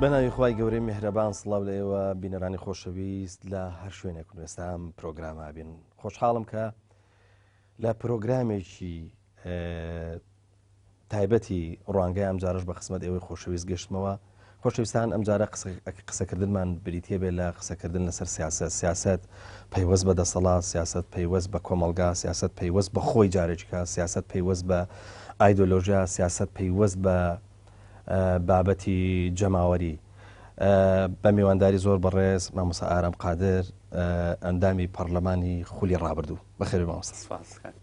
بەناوی خوای گەورەی میهرەبان سڵاو لە ئێوە بینەرانی خۆشەویست لە هەر شوێنێک و ئێستا ئەم پرۆگرامە بین خۆشحاڵم کە لە پرۆگرامێکی تایبەتی ڕوانگەی ئەمجارەش بە خزمەت ئێوەی خۆشەویست گەشتمەوە. خۆشەویستان ئەمجارە قسەکردنمان بریتیە بێ لە قسەکردن لەسەر سیاسەت، سیاسەت پەیوەست بە دەسەڵات، سیاسەت پەیوەست بە کۆمەڵگا، سیاسەت پەیوەست بە خۆی جارێکیکە، سیاسەت پەیوەست بە ئایدۆلۆژیا، سیاسەت پەیوەست بە بابەتی جەماوەری. بە میوانداری زۆر بەڕێز مامۆستا ئارام قادر ئەندامی پەڕلەمانی خولی ڕابردوو. بەخێربێی مامۆستا. سپاس کاک.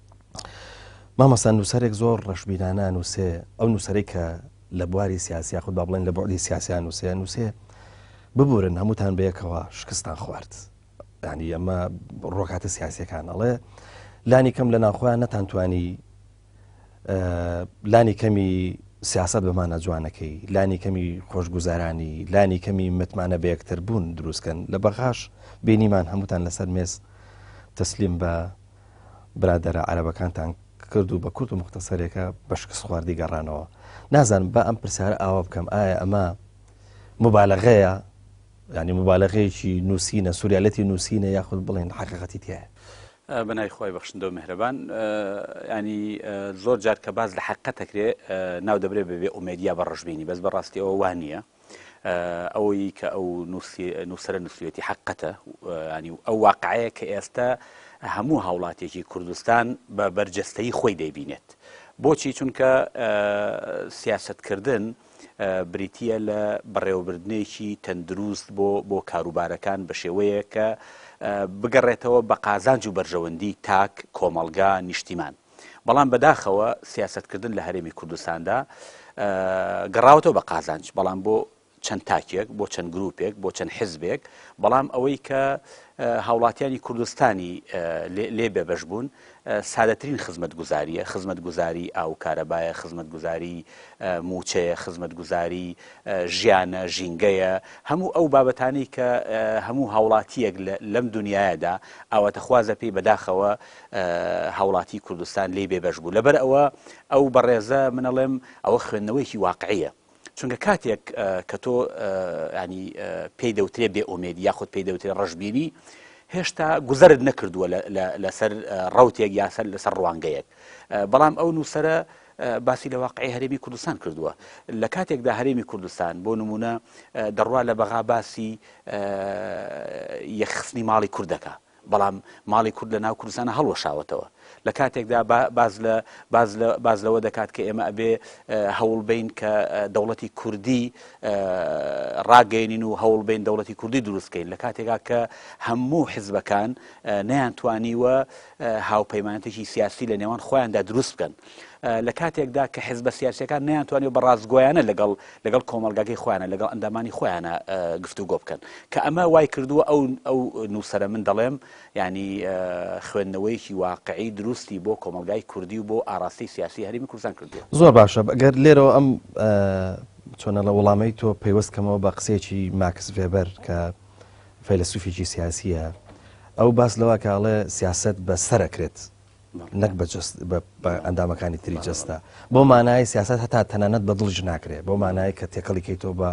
مامۆستا نووسەرێک زۆر ڕەشبینانە نووسێ، ئەو نووسەرەی کە لە بواری سیاسی یاخود با بڵێن لە بوعدی سیاسیا نووسێ، نووسێ ببورن هەمووتان بەیەکەوە شکستان خوارد. یعنی ئەمە ڕۆکاتە سیاسیەکان ئەڵێ لانی کەم لە ناوخۆیان نەتانتوانی لانی کەمی سیاست بەمانە جوانەکەی لانی کەمی خۆشگوزارانی لانی کەمی متمانە بە یەکتر بوون دروستکەن لە بەغاش بینیمان هەمووتان لەسەر مێز تەسلیم بە برادەرە عەرەبەکانتان کرد و بە کورت و مختصەرێکە بە شکست خواردی گەڕانەوە. نازانم با ئەم پرسیارە ئاوا بکەم ئایا ئەمە مبالغەیە ینی مبالغەیەکی نووسینە سوریالەتی نووسینە یاخود بڵێن حەقیقەتی تایە؟ بە ناوی خوای بەخشندە و میهرەبان ینی زۆر جار کە باس لە حەقیقەت دەکرێ ناو دەبرێ بە بێ ئومێدی یا بە ڕەشبینی بەس بەڕاستی ئەوە وا نییە. ئەوەی کە ئەو نووسەرە نووسیوێتی حەقەتە ینی ئەو واقعەیە کە ئێستا هەموو هاوڵاتێکی کوردستان بە بەرجەستەی خۆی دەیبینێت بۆچی چونکە سیاستکردن بریتە لە بەڕێوەبردنێکی تەندروست بۆ بۆ کاروبارەکان بە شێوەیە کە بگەڕێتەوە بە قازانج و بەرژەوەندی تاک کۆمەڵگا نیشتیمان بەڵام بەداخەوە سیاسەتکردن لە هەرێمی کوردستاندا گەڕاوەتەوە بە قازانج، بەڵام بۆ چەند تاکێک، بۆ چەند گروپێک، بۆ چەند حزبێک، بەڵام ئەوەی کە هاوڵاتیانی کوردستانی لێ بێبەش بوون سادەترین خزمەتگوزارییە، خزمەتگوزاری ئاو و کارەبایە، خزمەتگوزاری مووچەیە، خزمەتگوزاری ژیانە، ژینگەیە، هەموو ئەو بابەتانەی کە هەموو هاوڵاتییەک لەم دونیایەدا ئاواتەخوازە پێی، بەداخەوە هاوڵاتی کوردستان لێی بێبەش بوو لەبەر ئەوە ئەو بەڕێزە من ئەڵێم ئەوە خوێندنەوەیەکی واقعیە چونکە کاتێک کە تۆ ینی پێی دەوترێ بێ ئومێدی یاخود پێی دەوترێ ڕەشبینی هێشتا گوزەرت نەکردووە لەسەر ڕوتێک یاسەر لەسەر ڕوانگەیەک بەڵام ئەو نووسرە باسی لە واقعی هەرێمی کوردستان کردووە لە کاتێکدا هەرێمی کوردستان بۆ نمونە دەڕوا لە بەغا باسی یەکخستنی ماڵی کوردەکە بەڵام ماڵی کورد لە ناو کوردستانا هەڵوەشاوەتەوە. لە کاتێکدا باس لە باس لە باس لەوە دەکات کە ئێمە ئەبێ هەوڵ بەین کە دەوڵەتی کوردی ڕاگەیەنین و هەوڵ بەین دەوڵەتی کوردی دروست کەین لە کاتێکا کە هەموو حزبەکان نەیانتوانیوە هاوپەیمانەتێکی سیاسی لە نێوان خۆیاندا دروست بکەن. لە کاتێکدا کە حزبە سیاسیەکان نەیانتوانیوە بە ڕاستگۆیانە لەگەڵ لەگەڵ کۆمەڵگاکەی خۆیانە لەگەڵ ئەندامانی خۆیانە گفتوگۆ بکەن کە ئەمە وای کردووە ئەو ئەو نووسەرە من دەڵێم ینی خوێندنەوەیەکی واقعی دروستی بۆ کۆمەڵگای کوردی و بۆ ئاراستەی سیاسی هەرێمی کوردستان کردووە. زۆر باشە گەر لێرەوە ئەم چۆنە لە وەڵامەی تۆ پەیوەست کەمەوە بە قسەیەکی ماکس ڤێبەر کە فەیلەسوفێکی سیاسیە ئەو باس لەوە کە ئەڵێ سیاسەت بە سەر ئەکرێت نەک بە جەست بە ئەندامەکانی تری جەستە بۆ مانای سیاست هەتا تەنانەت بە دڵیش ناکرێ بۆ مانای کە تێکەڵی کەیتەوە بە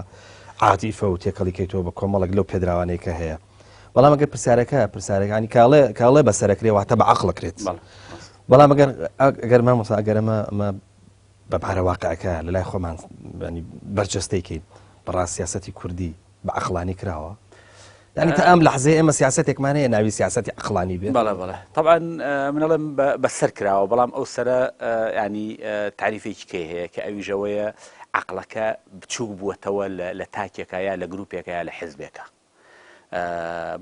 عاتیفە و تێکەڵی کەیتەوە بە کۆمەڵێک لەو پێدراوانەی کە هەیە بەڵام ئەگەر پرسیارەکە پرسیارەکانی کاڵێ کاڵێ بەسەرەکرێ واتە بە عەقڵەکرێت بەڵام ئەگەر ئەگەر مامۆستا ئەگەر ئەمە ئەمە بە پارە واقعەکە لە لای خۆمان بەرجەستەی کەین بەڕاست سیاسەتی کوردی بە عەقڵانی کراوە؟ یعنی تا ئەم لەحزەیە ئێمە سیاسەتێکمان هەیە ناوی سیاسەتی عەقڵانی بێ؟ بەڵێ بەڵێ طبعا من ئەڵێم بەسەر کراوە بەڵام ئەو سەرە ینی تاریفێکی کەی هەیە کە ئەویشەوەیە عەقڵەکە بچووک بووەتەوە لە تاکێکە یا لە گروپێکە یا لە حزبێکە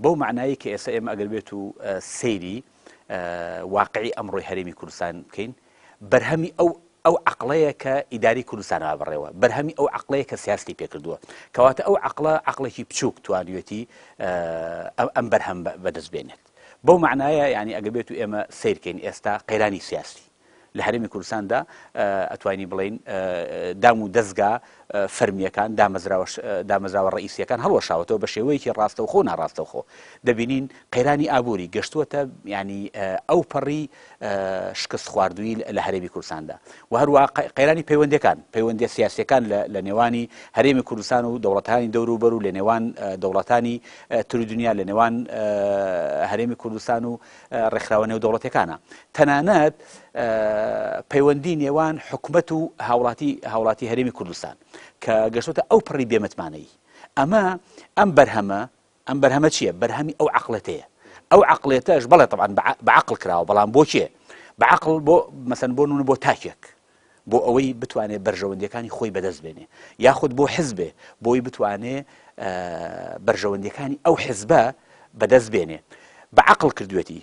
بەو مەعنایەی کە ئێستا ئێمە ئەگەر بێت و سەیری واقعی ئەمڕۆی هەرێمی کوردستان بکەین بەرهەمی ئەو ئەو عقلەیە کە ئیداری کوردستان بڕێوە بەرهەمی ئەو عقلەیە کە سیاستی پێکردووە کەواتە ئەو عقلە عقلێکی بچووک توانیوێتی ئەم بەرهەم بەدەست بێنێت بەو معنایە ینی ئەگەر بێت و ئێمە سیرکەین ئێستا قەیرانی سیاسی. لە هەرێمی کوردستاندا ئەتوانی بڵێین دام و دەزگا فەرمییەکان، دامەزراوە دامەزراوە ڕەئیسییەکان هەڵوەشاوەتەوە بە شێوەیەکی ڕاستەوخۆ و ناڕاستەوخۆ. دەبینین قەیرانی ئابووری گەشتووەتە یانی ئەوپەڕی شکست خواردوویی لە هەرێمی کوردستاندا و هەروەها قەیرانی پەیوەندییەکان، پەیوەندییە سیاسییەکان لە نێوانی هەرێمی کوردستان و دەوڵەتانی دەوروبەر و لە نێوان دەوڵەتانی تری دنیا، لە نێوان هەرێمی کوردستان و ڕێکخراوە نێودەوڵەتیەکانە. تەنانەت پەیوەندی نێوان حکومەت و هاوڵاتی هاوڵاتی هەرێمی کوردستان کە گەشتۆتە ئەو پڕی بێمتمانەیی. ئەمە ئەم بەرهەمە ئەم بەرهەمە چییە؟ بەرهەمی ئەو عەقڵێتەیە. ئەو عەقڵێتەش بەڵێ تەبعەن بە عەقڵ کراوە بەڵام بۆ کێ؟ بە عەقڵ بۆ مەسەن بۆ نمونە بۆ تاکێک بۆ ئەوەی بتوانێ بەرژەوەندیەکانی خۆی بەدەست بێنێ یاخود بۆ حزبێ بۆی بتوانێ بەرژەوەندیەکانی ئەو حزبە بەدەست بێنێ بە عەقڵ کردوێتی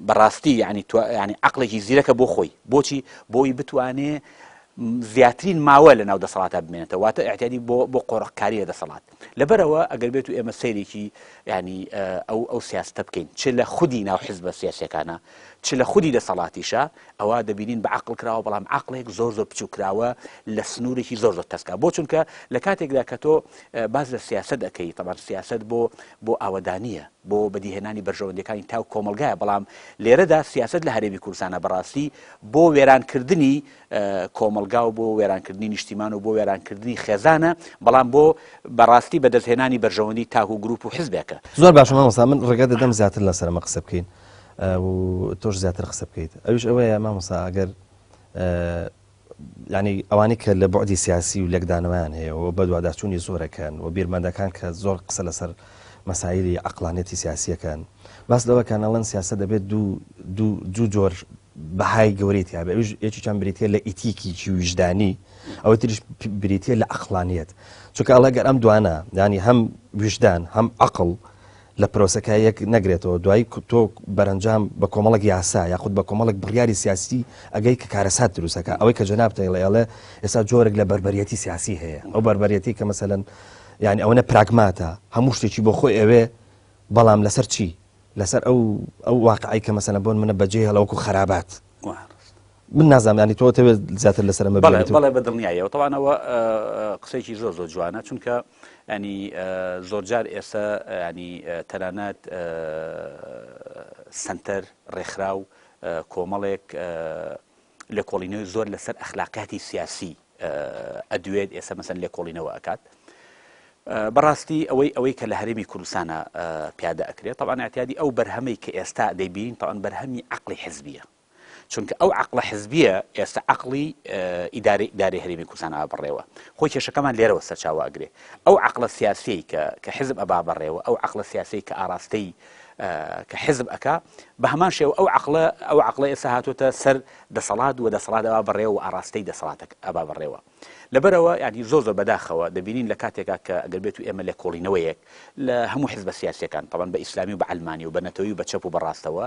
بەڕاستی یعنی ینی عقلێکی زیرەکە بۆ خۆی بۆچی بۆی بتوانێ زیاترین ماوە لە ناو دەسەڵاتە بمێنێتەوە واتە اعتیادی بۆ بۆ قۆرخکاری لە دەسەڵات لەبەرەوە ئەگەر بێت و ئێمە سەیرێکی ینی ئەو ئەو سیاستە بکەین چ لە خودی ناو حزبە سیاسەکانە چ لە خودی دەسەڵاتیشە ئەوا دەبینین بە عەقڵ کراوە بەڵام عەقڵێک زۆر زۆر بچوک کراوە لە سنوورێکی زۆر زۆر تەسکا بۆ چونکە لە کاتێکدا کە تۆ باس لە سیاسەت ئەەکەی تەبان سیاسەت بۆ بۆ ئاوەدانیە بۆ بەدیهێنانی بەرژەوەندیەکانی تاو کۆمەڵگایە بەڵام لێرەدا سیاسەت لە هەرێمی کوردستانە بەڕاستی بۆ وێرانکردنی کۆمەڵگا و بۆ وێرانکردنی نیشتیمان و بۆ وێرانکردنی خێزانە بەڵام بۆ بەڕاستی بەدەستهێنانی بەرژەوەندی تاک و گروپ و حزبێکە. زۆر باشە مامۆستا من ڕێگە دەدەم زیاتر لەسەر ئەمە قسە بکەین و تۆش زیاتر قسە بکەیت ئەویش ئەوەیە مامۆستا ئەگەر ینی ئەوانەی کە لە بعدی سیاسی و لێکدانەوەیان هەیە و بەدواداچوونی زۆرەکەن و بیرمەندەکان کە زۆر قسە لەسەر مەسایلی عقلانەتی سیاسیەکان باس لەوەکان ئەڵەن سیاسە دەبێت دوو دوو دوو جۆر بەهای گەورەی تیا بێ ئەویش یەکێکیان بریتیە لە ئیتیکیی ویژدانی ئەوەی تریش بریتیە لە عەقڵانیەت چونکە ئەڵێ گەر ئەم دوانە یانی هەم ویژدان هەم عەقڵ لە پرۆسەکە یەک نەگرێتەوە دوایی تۆ بەرەنجام بە کۆمەڵک یاسا یاخود بە کۆمەڵک بڕیاری سیاسی ئەگەی کە کارەسات دروستەکە ئەوەی کە جەنابت ئەیڵێ ئەڵێ ئێستا جۆرێک لە بەربەریەتی سیاسی هەیە ئەو بەربەریەتی کە مەسەلەن یانی ئەوەنە پراگماتە هەموو شتێکی بۆ خۆی ئەوێ بەڵام لەسەر چی لەسەر ئەو ئەو واقعی کە مەسەلەن بۆ منە بەجێ هێڵە وەکو خەرابات من نازانم ینی تۆ تەوێت زیاتر لەسەر ئەمە بەڵێ بەڵێ بە دڵنیایەوە تەوانەوە قسەیەکی زۆر زۆر جوانە چونکە ینی زۆرجار ئێستا ینی تەنانەت سنتەر ڕێکخراو کۆمەڵێک لێکۆڵینەوەی زۆر لەسەر ئەخلاقیاتی سیاسی ئەدوێت ئێستا مەسەن لێکۆڵینەوە ئەکات بەڕاستی ئەوەی ئەوەی کە لە هەرێمی کوردستانە پیادە ئەکرێت طبعا اعتیادی ئەو بەرهەمەی کە ئێستا دەیبین طبعا بەرهەمی عقلی حزبیە چونکە ئەو عقلە حزبیە ئێستا عقلی ئیداری ئیداری هەرێمی کوردستان بڕێوە خۆی کێشەکەمان لێرەوە سەرچاوە ئەگرێ ئەو عقلە سیاسیەی کە کە حزب ئەبا بەڕێوە ئەو عقلە سیاسی کە ئاراستەی کە حزب ئەکا بە هەمان شێوە ئەو عقلە ئەو عقلە ئێستا هاتوتە سەر دەسەڵات و دەسەڵات ئەبا بەڕێوە و ئاراستەی دەسەڵاتەک ئەبا بەڕێوە لەبەرئەوە یانی زۆر زۆر بەداخەوە دەبینین لە کاتێکا کە ئەگەر بێت و ئێمە لێکۆڵینەوەیەک لە هەموو حزبە سیاسیەکان تەبعەن بە ئیسلامی و بە عەلمانی و بە نەتەوەی و بە چەپ و بە ڕاستەوە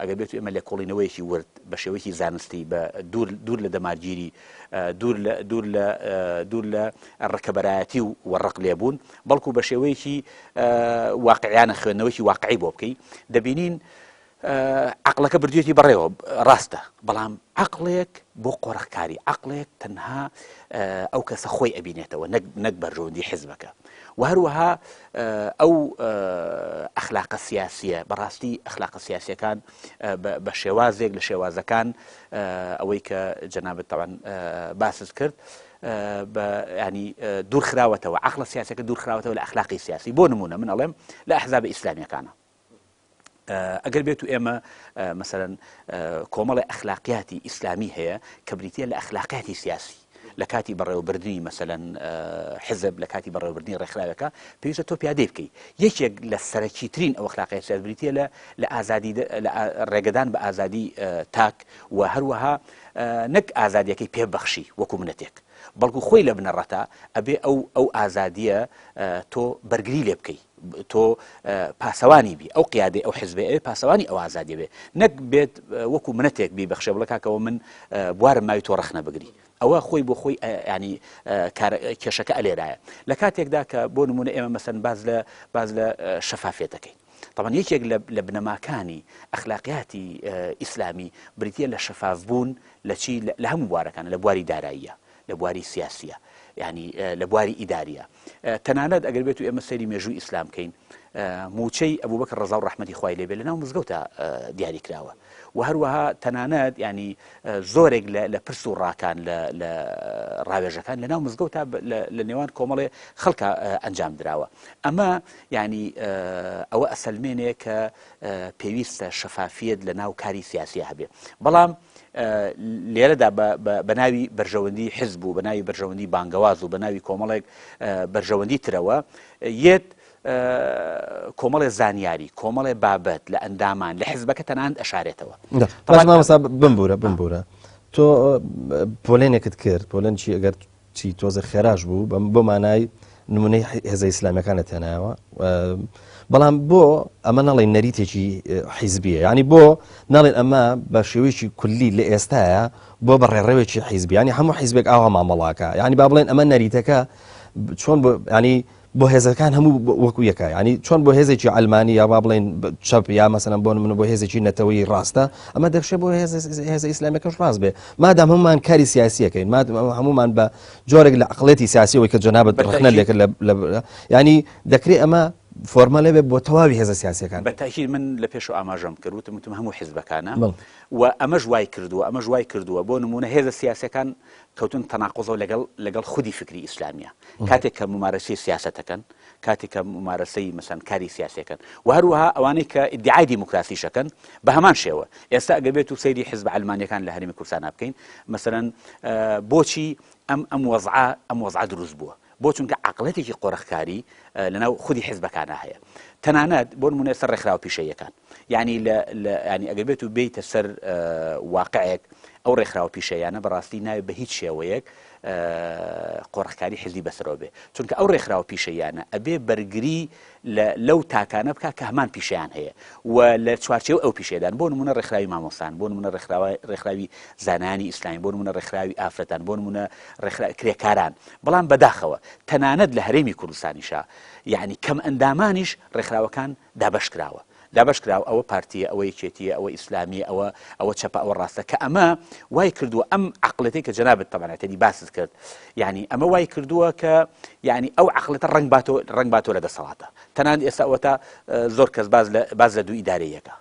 ئەگەر بێت و ئێمە لێکۆڵینەوەیەکی ورد بە شێوەیەکی زانستی بە دوور دوور لە دەمارگیری دوور لە دوور لە دوور لە ڕکەبەرایەتی و وەڕق لێبوون بەڵکو بە شێوەیەکی واقعیانە خوێندنەوەیەکی واقعی بۆ بکەی دەبینین عەقڵەکە بردوێتی بەڕێوە ڕاستە بەڵام عەقڵێک بۆ قۆرخکاری عەقڵێک تەنها ئەو کەسە خۆی ئەبینێتەوە نەک نەک بەرژەوەندی حزبەکە و هەروەها ئەو ئەخلاقە سیاسیە بەڕاستی ئەخلاقە سیاسیەکان بە شێوازێک لە شێوازەکان ئەوەی کە جەنابەت تاوان باست کرد بە ینی دوور خراوەتەوە عقلە سیاسەکە دوور خراوەتەوە لە ئەخلاقی سیاسی بۆ نمونە من ئەڵێم لە ئەحزاب ئیسلامیەکانە ئەگەر بێت و ئێمە مەسەرەن کۆمەڵی ئەخلاقیاتی ئیسلامی هەیە کە بریتە لە ئەخلاقیاتی سیاسی لە کاتی بەڕێوەبردننی مەسەەن حزب لە کاتی بەڕێوەبردننی ڕێکخراوەکە پێویستە تۆ پیادەی بکەیت یەکێک لە سەرەکیترین ئەو ئەخلاقی سیاسی بریتە لە لە ئازادی لە ڕێگەدان بە ئازادی تاک و هەروەها نەک ئازادیەکەی پێبەخشی وەکو منەتێک بەڵکو خۆی لە بنەڕەتا ئەبێ ئەو ئەو ئازادیە تۆ بەرگری لێ بکەی تۆ پاسەوانی بی ئەو قیادەی ئەو حزبەی ئەوێ پاسەوانی ئەو ئازادیە بێ نەک بێت وەکو منەتێک بی بەخشێ بڵێ کاکەوە من بوارم ماوی تۆ ڕەخنە بگری ئەوە خۆی بۆ خۆی ینی کێشەکە ئەلێرایە لە کاتێکدا کە بۆ نمونە ئێمە مەسەن باز لە باز لە شەفافێتەکەین. تەبعەن یەکێک لە بنەماکانی ئەخلاقیاتی ئیسلامی بریتیە لە شەفاف بوون لە چی لە هەموو بوارەکان لە بواری داراییە لە بواری سیاسیە یعنی لە بواری ئیداریە تەنانەت ئەگەر بێت و ئێمە سەیری مێژووی ئیسلام بکەین موچەی ئەبوبەکر ڕەزا و ڕەحمەتی خوای لێبێ لەناو مزگەوتە دیاری کراوە و هەروەها تەنانەت ینی زۆرێک لە پرس و ڕاکان لە ڕاوێژەکان لەناو مزگەوتە لە نێوان کۆمەڵێ خەڵکە ئەنجام دراوە ئەمە ینی ئەوە ئەسەلمێنێ کە پێویستە شەفافیت لە ناو کاری سیاسی هەبێ بەڵام لێرەدا بە ناوی بەرژەوەندی حزب و بە ناوی بەرژەوەندی بانگەواز و بە ناوی کۆمەڵێک بەرژەوەندی ترەوە یەت کۆمەڵێ زانیاری کۆمەڵێ بابەت لە ئەندامان لە حزبەکە تەنانەت ئەشارێتەوە. باش مامۆستا بمبورە بمبورە تۆ پۆلێنێکت کرد پۆلێن چی ئەگەر چی تۆزە خێراش بوو بەم بۆ مانای نمونەی هێزە ئیسلامیەکانت هێنایەوە بەڵام بۆ ئەمە نەڵێن نەریتێکی حیزبیە ینی بۆ ناڵێن ئەمە بە شێوەیەکی کولی لە ئێستاە بۆ بە ڕێڕەوێکی حیزبیانی هەموو حیزبێک ئاوا مامەڵاکە ینی با بڵێن ئەمە نەریتەکە چۆن ینی بۆ هێزەکان هەموو وەکو یەکە ینی چۆن بۆ هێزێکی ئەلمانی یا با بڵێن چەپ یا مەسەلەن بۆ من بۆ هێزێکی نەتەوەی ڕاستە ئەمە دەشێ بۆ هێزە ئیسلامیەکەش ڕاست بێ مادام هەمومان کاری سیاسیەکەین مادام هەمومان بە جۆرێک لە عقلێتی سیاسیەوەی کە جەنابەت ڕخنە لێکرد لە ینی دەکرێت ئەمە فۆرمەلێ بێت بۆ تەواوی هێزە سیاسیەکان. بە تاکید من لە پێشەوە ئاماژەم کرد وتم وتم هەموو حزبەکانە و ئەمەش وای کردووە ئەمەش وای کردووە بۆ نمونە هێزە سیاسەکان کەوتن تەناقوزەوە لەگەڵ لەگەڵ خودی فکری ئیسلامیە کاتێک کە ممارەسەی سیاسەتەکەن کاتێک کە ممارەسەی مەسەن کاری سیاسەکەن و هەروەها ئەوانەی کە ئیدعای دیموکراسیشەکەن بە هەمان شێوە ئێستا ئەگەر بێت و سەیری حزب عەلمانیەکان لە هەرێمی کوردستان بکەین مەسەلەن بۆچی ئەم ئەم وەزعە ئەم وەزعە دروست بووە بۆ چونکە عقلێتێکی قۆرخکاری لەناو خودی حزبەکانە هەیە تەنانەت بۆ نمونە سەر ڕێکخراوە پیشەیەکان یعنی لە ینی ئەگەر بێت و بیتە سەر واقعێک ئەو ڕێکخراوە پیشەیانە بەڕاستی ناوێت بە هیچ شێوەیەک قۆرخکاری حزبی بەسەرەوە بێ چونکە ئەو ڕێکخراوە پیشەیانە ئەبێ بەرگری لەو تاکانە بکە کە هەمان پیشیان هەیە و لە چوارچێوە ئەو پیشێدان بۆ نمونە ڕێکخراوی مامۆستان بۆ نمونە ڕێکخراوی زانایانی ئیسلامی بۆ نمونە ڕێکخراوی ئافرەتان بۆ نمونە ڕێکخرا کرێکاران بەڵام بەداخەوە تەنانەت لە هەرێمی کوردستانیشا یعنی کەم ئەندامانیش ڕێکخراوەکان دابەش کراوە دابەش کراوە ئەوە پارتیە ئەوە یەکێتیە ئەوە ئیسلامیە ئەوە ئەوە چەپە ئەوە ڕاستە کە ئەمە وای کردووە ئەم عقلەتی کە جەنابت تەبعەن تەنی باست کرد یعنی ئەمە وای کردووە کە یعنی ئەو عقلەتە ڕەنگ باتۆ ڕەنگ باتۆ لە دەسەڵاتە تەنان ئێستا ئەوەتا زۆر کەس باز لە باز لە دوو ئیدارەیەکە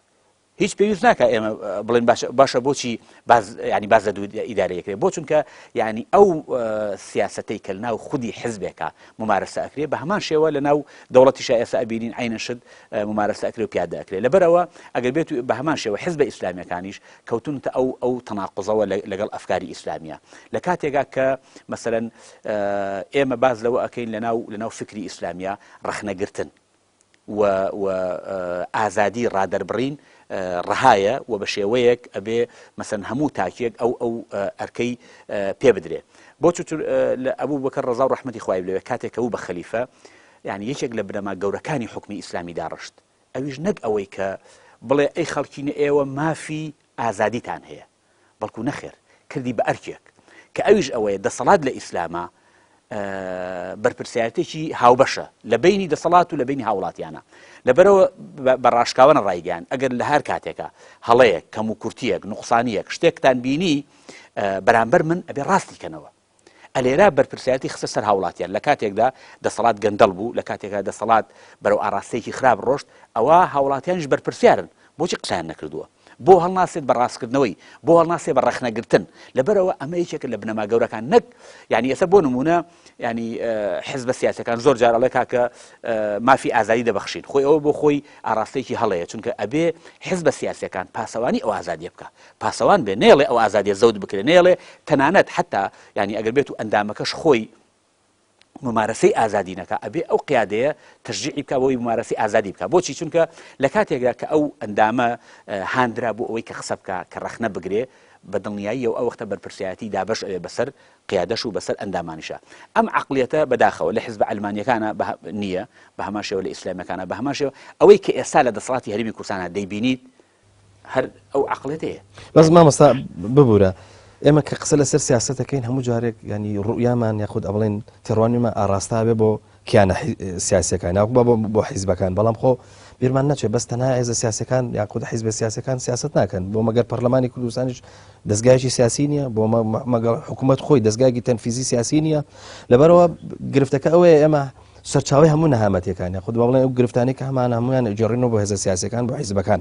هیچ پێویست ناکە ئێمە بڵێن باشە باشە بۆچی باز ینی باز لە دوو ئیدارە یەکرێ بۆ چونکە ینی ئەو سیاستەی کە لەناو خودی حزبێکە ممارەسە ئەکرێ بە هەمان شێوە لە ناو دەوڵەتیشا ئێستا ئەبینین عینە شت ممارەسە ئەکرێ و پیادە ئەکرێ لەبەرەوە ئەگەر بێت بە هەمان شێوە حزبە ئیسلامیەکانیش کەوتونتە ئەو ئەو تەناقوزەوە لەگەڵ ئەفکاری ئیسلامیە لە کاتێکا کە مەسەلەن ئێمە باز لەوە ئەکەین لەناو لەناو فکری ئیسلامیە ڕەخنەگرتن و و ئازادی ڕادەربڕین ڕەهایە و بە شێوەیەک ئەبێ مەسەن هەموو تاکێک ئەو ئەو ئەرکەی پێ بدرێ بۆ لە ئەبوو بەکر ڕەزا و ڕەحمەتی خوای لەوێ کاتێک کە بوو بە خەلیفە یعنی یەکێک لە بنەما گەورەکانی حکومی ئیسلامی داڕشت ئەویش نەک ئەوەی کە بڵێ ئەی خەڵکینە ئێوە مافی ئازادیتان هەیە بەڵکو نەخێر کردی بە ئەرکێک کە ئەویش ئەوەیە دەسەڵات لە ئیسلاما بەرپرسیارەتێکی هاوبەشە لە بینی دەسەڵات و لە بینی هاوڵاتیانە لەبەرەوە بە ڕاشکاوەنە ڕایگەیان ئەگەر لە هەر کاتێکە هەڵەیەک کەم و کورتیەک نوقسانیەک شتێکتان بینی بەرامبەر من ئەبێ ڕاستی کەنەوە ئەلێرا بەرپرسیارەتی خستە سەر هاوڵاتیان لە کاتێکدا دەسەڵات گەندەڵ بوو لە کاتێکا دەسەڵات بەرەو ئاراستەیەکی خراپ ڕۆشت ئەوە هاوڵاتیانیش بەرپرسیارن بۆچی قسەیان نەکردووە بۆ هەڵناسێت بە ڕاستکردنەوەی بۆ هەڵناسێ بە ڕەخنەگرتن لەبەرەوە ئەمە یەکێکە لە بنەما گەورەکان نەک یعنی ئێستا بۆ نمونە ینی حزبە سیاسەکان زۆر جار ئەڵێ کاکە مافی ئازادی دەبەخشین خۆی ئەوە بۆ خۆی ئاراستەیەکی هەڵەیە چونکە ئەبێ حزبە سیاسەکان پاسەوانی ئەو ئازادیە بکە پاسەوان بێ نەیەڵێ ئەو ئازادیە زەوت بکرێ نەیەڵێ تەنانەت حتا یعنی ئەگەر بێت و ئەندامەکەش خۆی ممارەسەی ئازادی نەکا ئەبێ ئەو قیادەیە تەشجیعی بکا بۆی ممارەسەی ئازادی بکا بۆچی چونکە لە کاتێکدا کە ئەو ئەندامە هاندرا بۆ ئەوەی کە قسە بکا کە ڕەخنە بگرێ بە دڵنیاییەوە ئەو وەختە بەرپرسیارەتی دابەش ئەوێ بەسەر قیادەش و بەسەر ئەندامانیشا ئەم عەقڵیەتە بەداخەوە لە حزبە عەلمانیەکانە نییە بە هەمان شێوە لە ئیسلامیەکانە بە هەمان شێوە ئەوەی کە ئێستا لە دەسەڵاتی هەرێمی کوردستانە دەیبینیت هەر ئەو عەقڵێتەیە. بەس مامۆستا ببورە ئێمە کە قسە لەسەر سیاسەت دەکەین هەموو جارێک ینی ڕوئیامان یاخود ئەڵێن تێڕوانیمان ئاراستە بێ بۆ کیانە سیاسەکان ناوک بە بۆ حیزبەکان بەڵام خۆ بیرمان نەچێت بەس تەنها هێزە سیاسەکان یاخود حیزبە سیاسەکان سیاست ناکەن، بۆ مەگەر پەرلەمانی کوردستانیش دەزگایەکی سیاسی نییە، بۆ مەگەر حکوومەت خۆی دەزگایەکی تەنفیزی سیاسی نییە. لەبەرەوە گرفتەکە ئەوەیە ئێمە سەرچاوەی هەموو نەهامەتیەکان یاخود با بڵێن ئەو گرفتانەی کە هەمان هەمویان ئەگێڕینەوە بۆ هێزە سیاسەکان بۆ حیزبەکان.